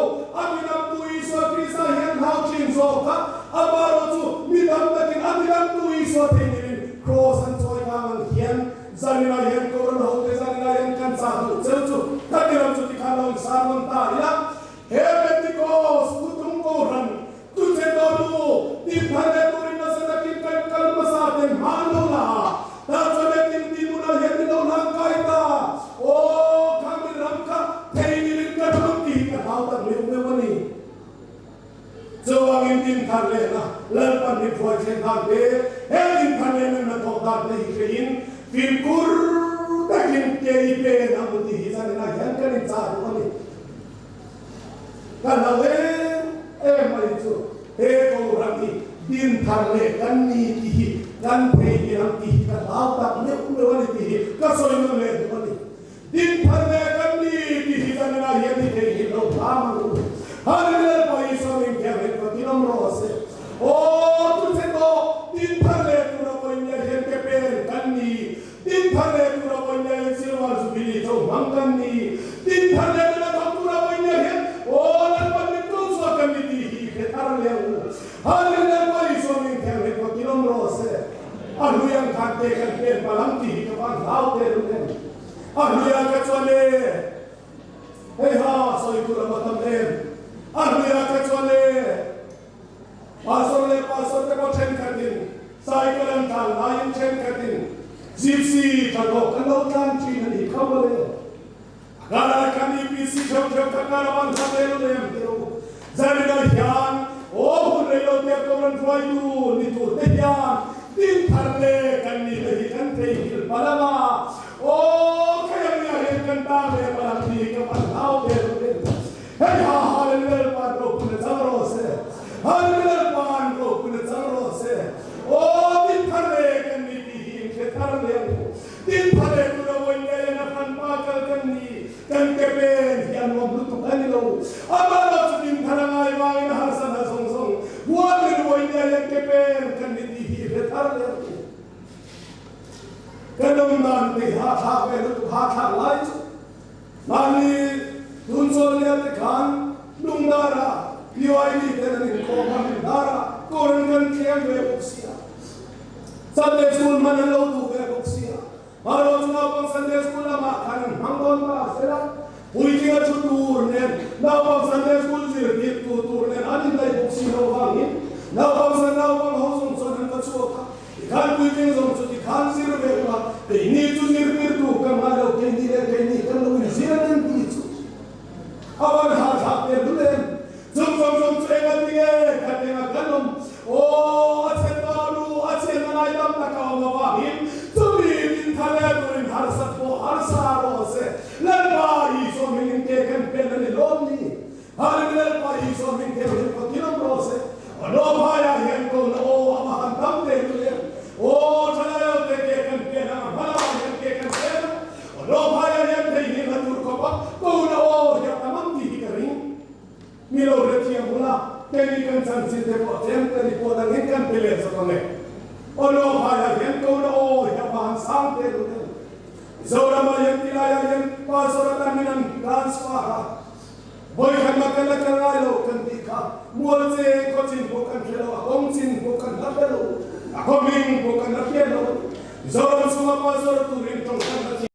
A mi damtu Isua Krista hian hlau thin zawk a, amah erawh chu mi dam takin a mi damtu Isua theihnghilhin Kraws an chawi vang ang hian zaninah hian Kohhran hote zaninah hian kan chah duh cheu chu ka ti lo chu tikhan lo insar nawn ta ila. He Pentecost thutlung Kohhran Tuche tawh nu, tin thar leh turin nasa takin kan kal hmasa ten hma an lo la a, tah chuan he tin ti hmunah hian min lo hlang kai ta. Aw, kha min ram kha theihnghilhin ka ram ang tih hi ka hlau tak meuh meuh a ni. Chuvangin tin thar lehna Lalpan min hruai thlen dan te, he tin thar lehna hnathawk dan te hi hrein fimkhur takin ke i pen ang u tih hi zaninah hian kan inchah duh a ni. Ka hlau em em mai chu he Kohhran hi din thar leh kan ni tih hi kan thei ni ang tih hi ka hlau tak meuh meuh a ni tih hi ka sawi nawn leh duh a ni. Din thar leh kan ni tih hi kan inah hian i theihnghilh lo hram ang u. Hallelujah Lalpa Isua min thiam hek fatin awm rawh se. Aw chu che tawh din thar. hlui ang khan te kan pen palh ang tih hi ka van hlau teh lul em. A hluia ka chuan e, hei ha sawi tur a va tam em. A hluia ka chuan e, Pastor leh pastor te pawh thenkhatin cycle an tlan laiin thenkhatin gypsy tha tawk kan lo tlan thin a nih kha mawle. A karah khan EPC theuh theuh kha caravan kha tel lem teh u. Zaninah hian aw hun rei lo te Kohhran hruaitu ni tur te hian din thar le kan nih na hi kan theihnghilh palh ang a, aw khayangnia hian kan tang leh palh ang tih hi ka pan hlau ve lo em. Hei ha Hallelujah Lalpa ropui na chang rawh se. Hallelujah Lalpa an ropui na chang rawh se. Aw din thar le kan ni tih hi in hre thar leh ang u. Tin thar e tura vawi ngei an a hran pa kal kan ni, kan ke pen hi a nuam lutuk a ni lo. Amah lo chu din thar a ngai vangin a harsa hna zawng zawng huamin vawi ngei an ke pen kan ni tih hi hre thar leh ang u. Kan awm dan te hi hahthlak ve lutuk hahthlak lai chu mahni tun chawl nia te khan lungdara PYD ten an inkhawm a, lungdara Koran kan thleng ve bawk sia. Sunday School hman an lo duh ve bawk sia. Hmaraw chu naupang Sunday School lamah khan an hmang dawn ta a sela, puitlinga thu tur nen naupang Sunday School zirtir tu tur nen an indaih bawk si lo vangin naupang san naupang ho zawng chuan an va chhuak a, tikhan puitling zawng chu tikhan zir ve ula, keini chu zirtirtu kan ngai lo, keini leh keini kan lo inzir an en tih chu a van hahthlak ve lul em? Chung zawng zawng chu eng a ti nge? Khat eng a kan awm? Aw, a chhe ta lu, a chhiat na lai tam tak a awm avangin chumi min tha leh turin harsat pawh harsa rawh se. Lalpa Isua hmingin ke kan pen a ni lawm ni? Hallelujah Lalpa Isua hming theuh hian fakin awm rawh se. Aw phaiah hian ko na aw a va han tam teh lul em? Aw, thalai ho te ke kan pen ang a, hmalamah hian ke kan pen ang. Aw phaiah hian theihnghilh a tur khawp a, ko na aw hi a tam ang tih hi ka ring. Mi lo hrethiam huna keini kan chanchin te pawh tlem te report angin kan pe leh zawk ang e. Aw lo phaiah hian ko na aw hi a va han sang teh lut em. Mizoramah hian tilaiah hian pastor atan min an transfer a, vawikhat mah kan la kal ngai lo kan tih kha mual cheng khaw chin pawh kan hre lo, a kawng chin pawh kan la hre lo, a khaw hming pawh kan la hriat lo. Mizoram chhunga pastor turin tawngtai.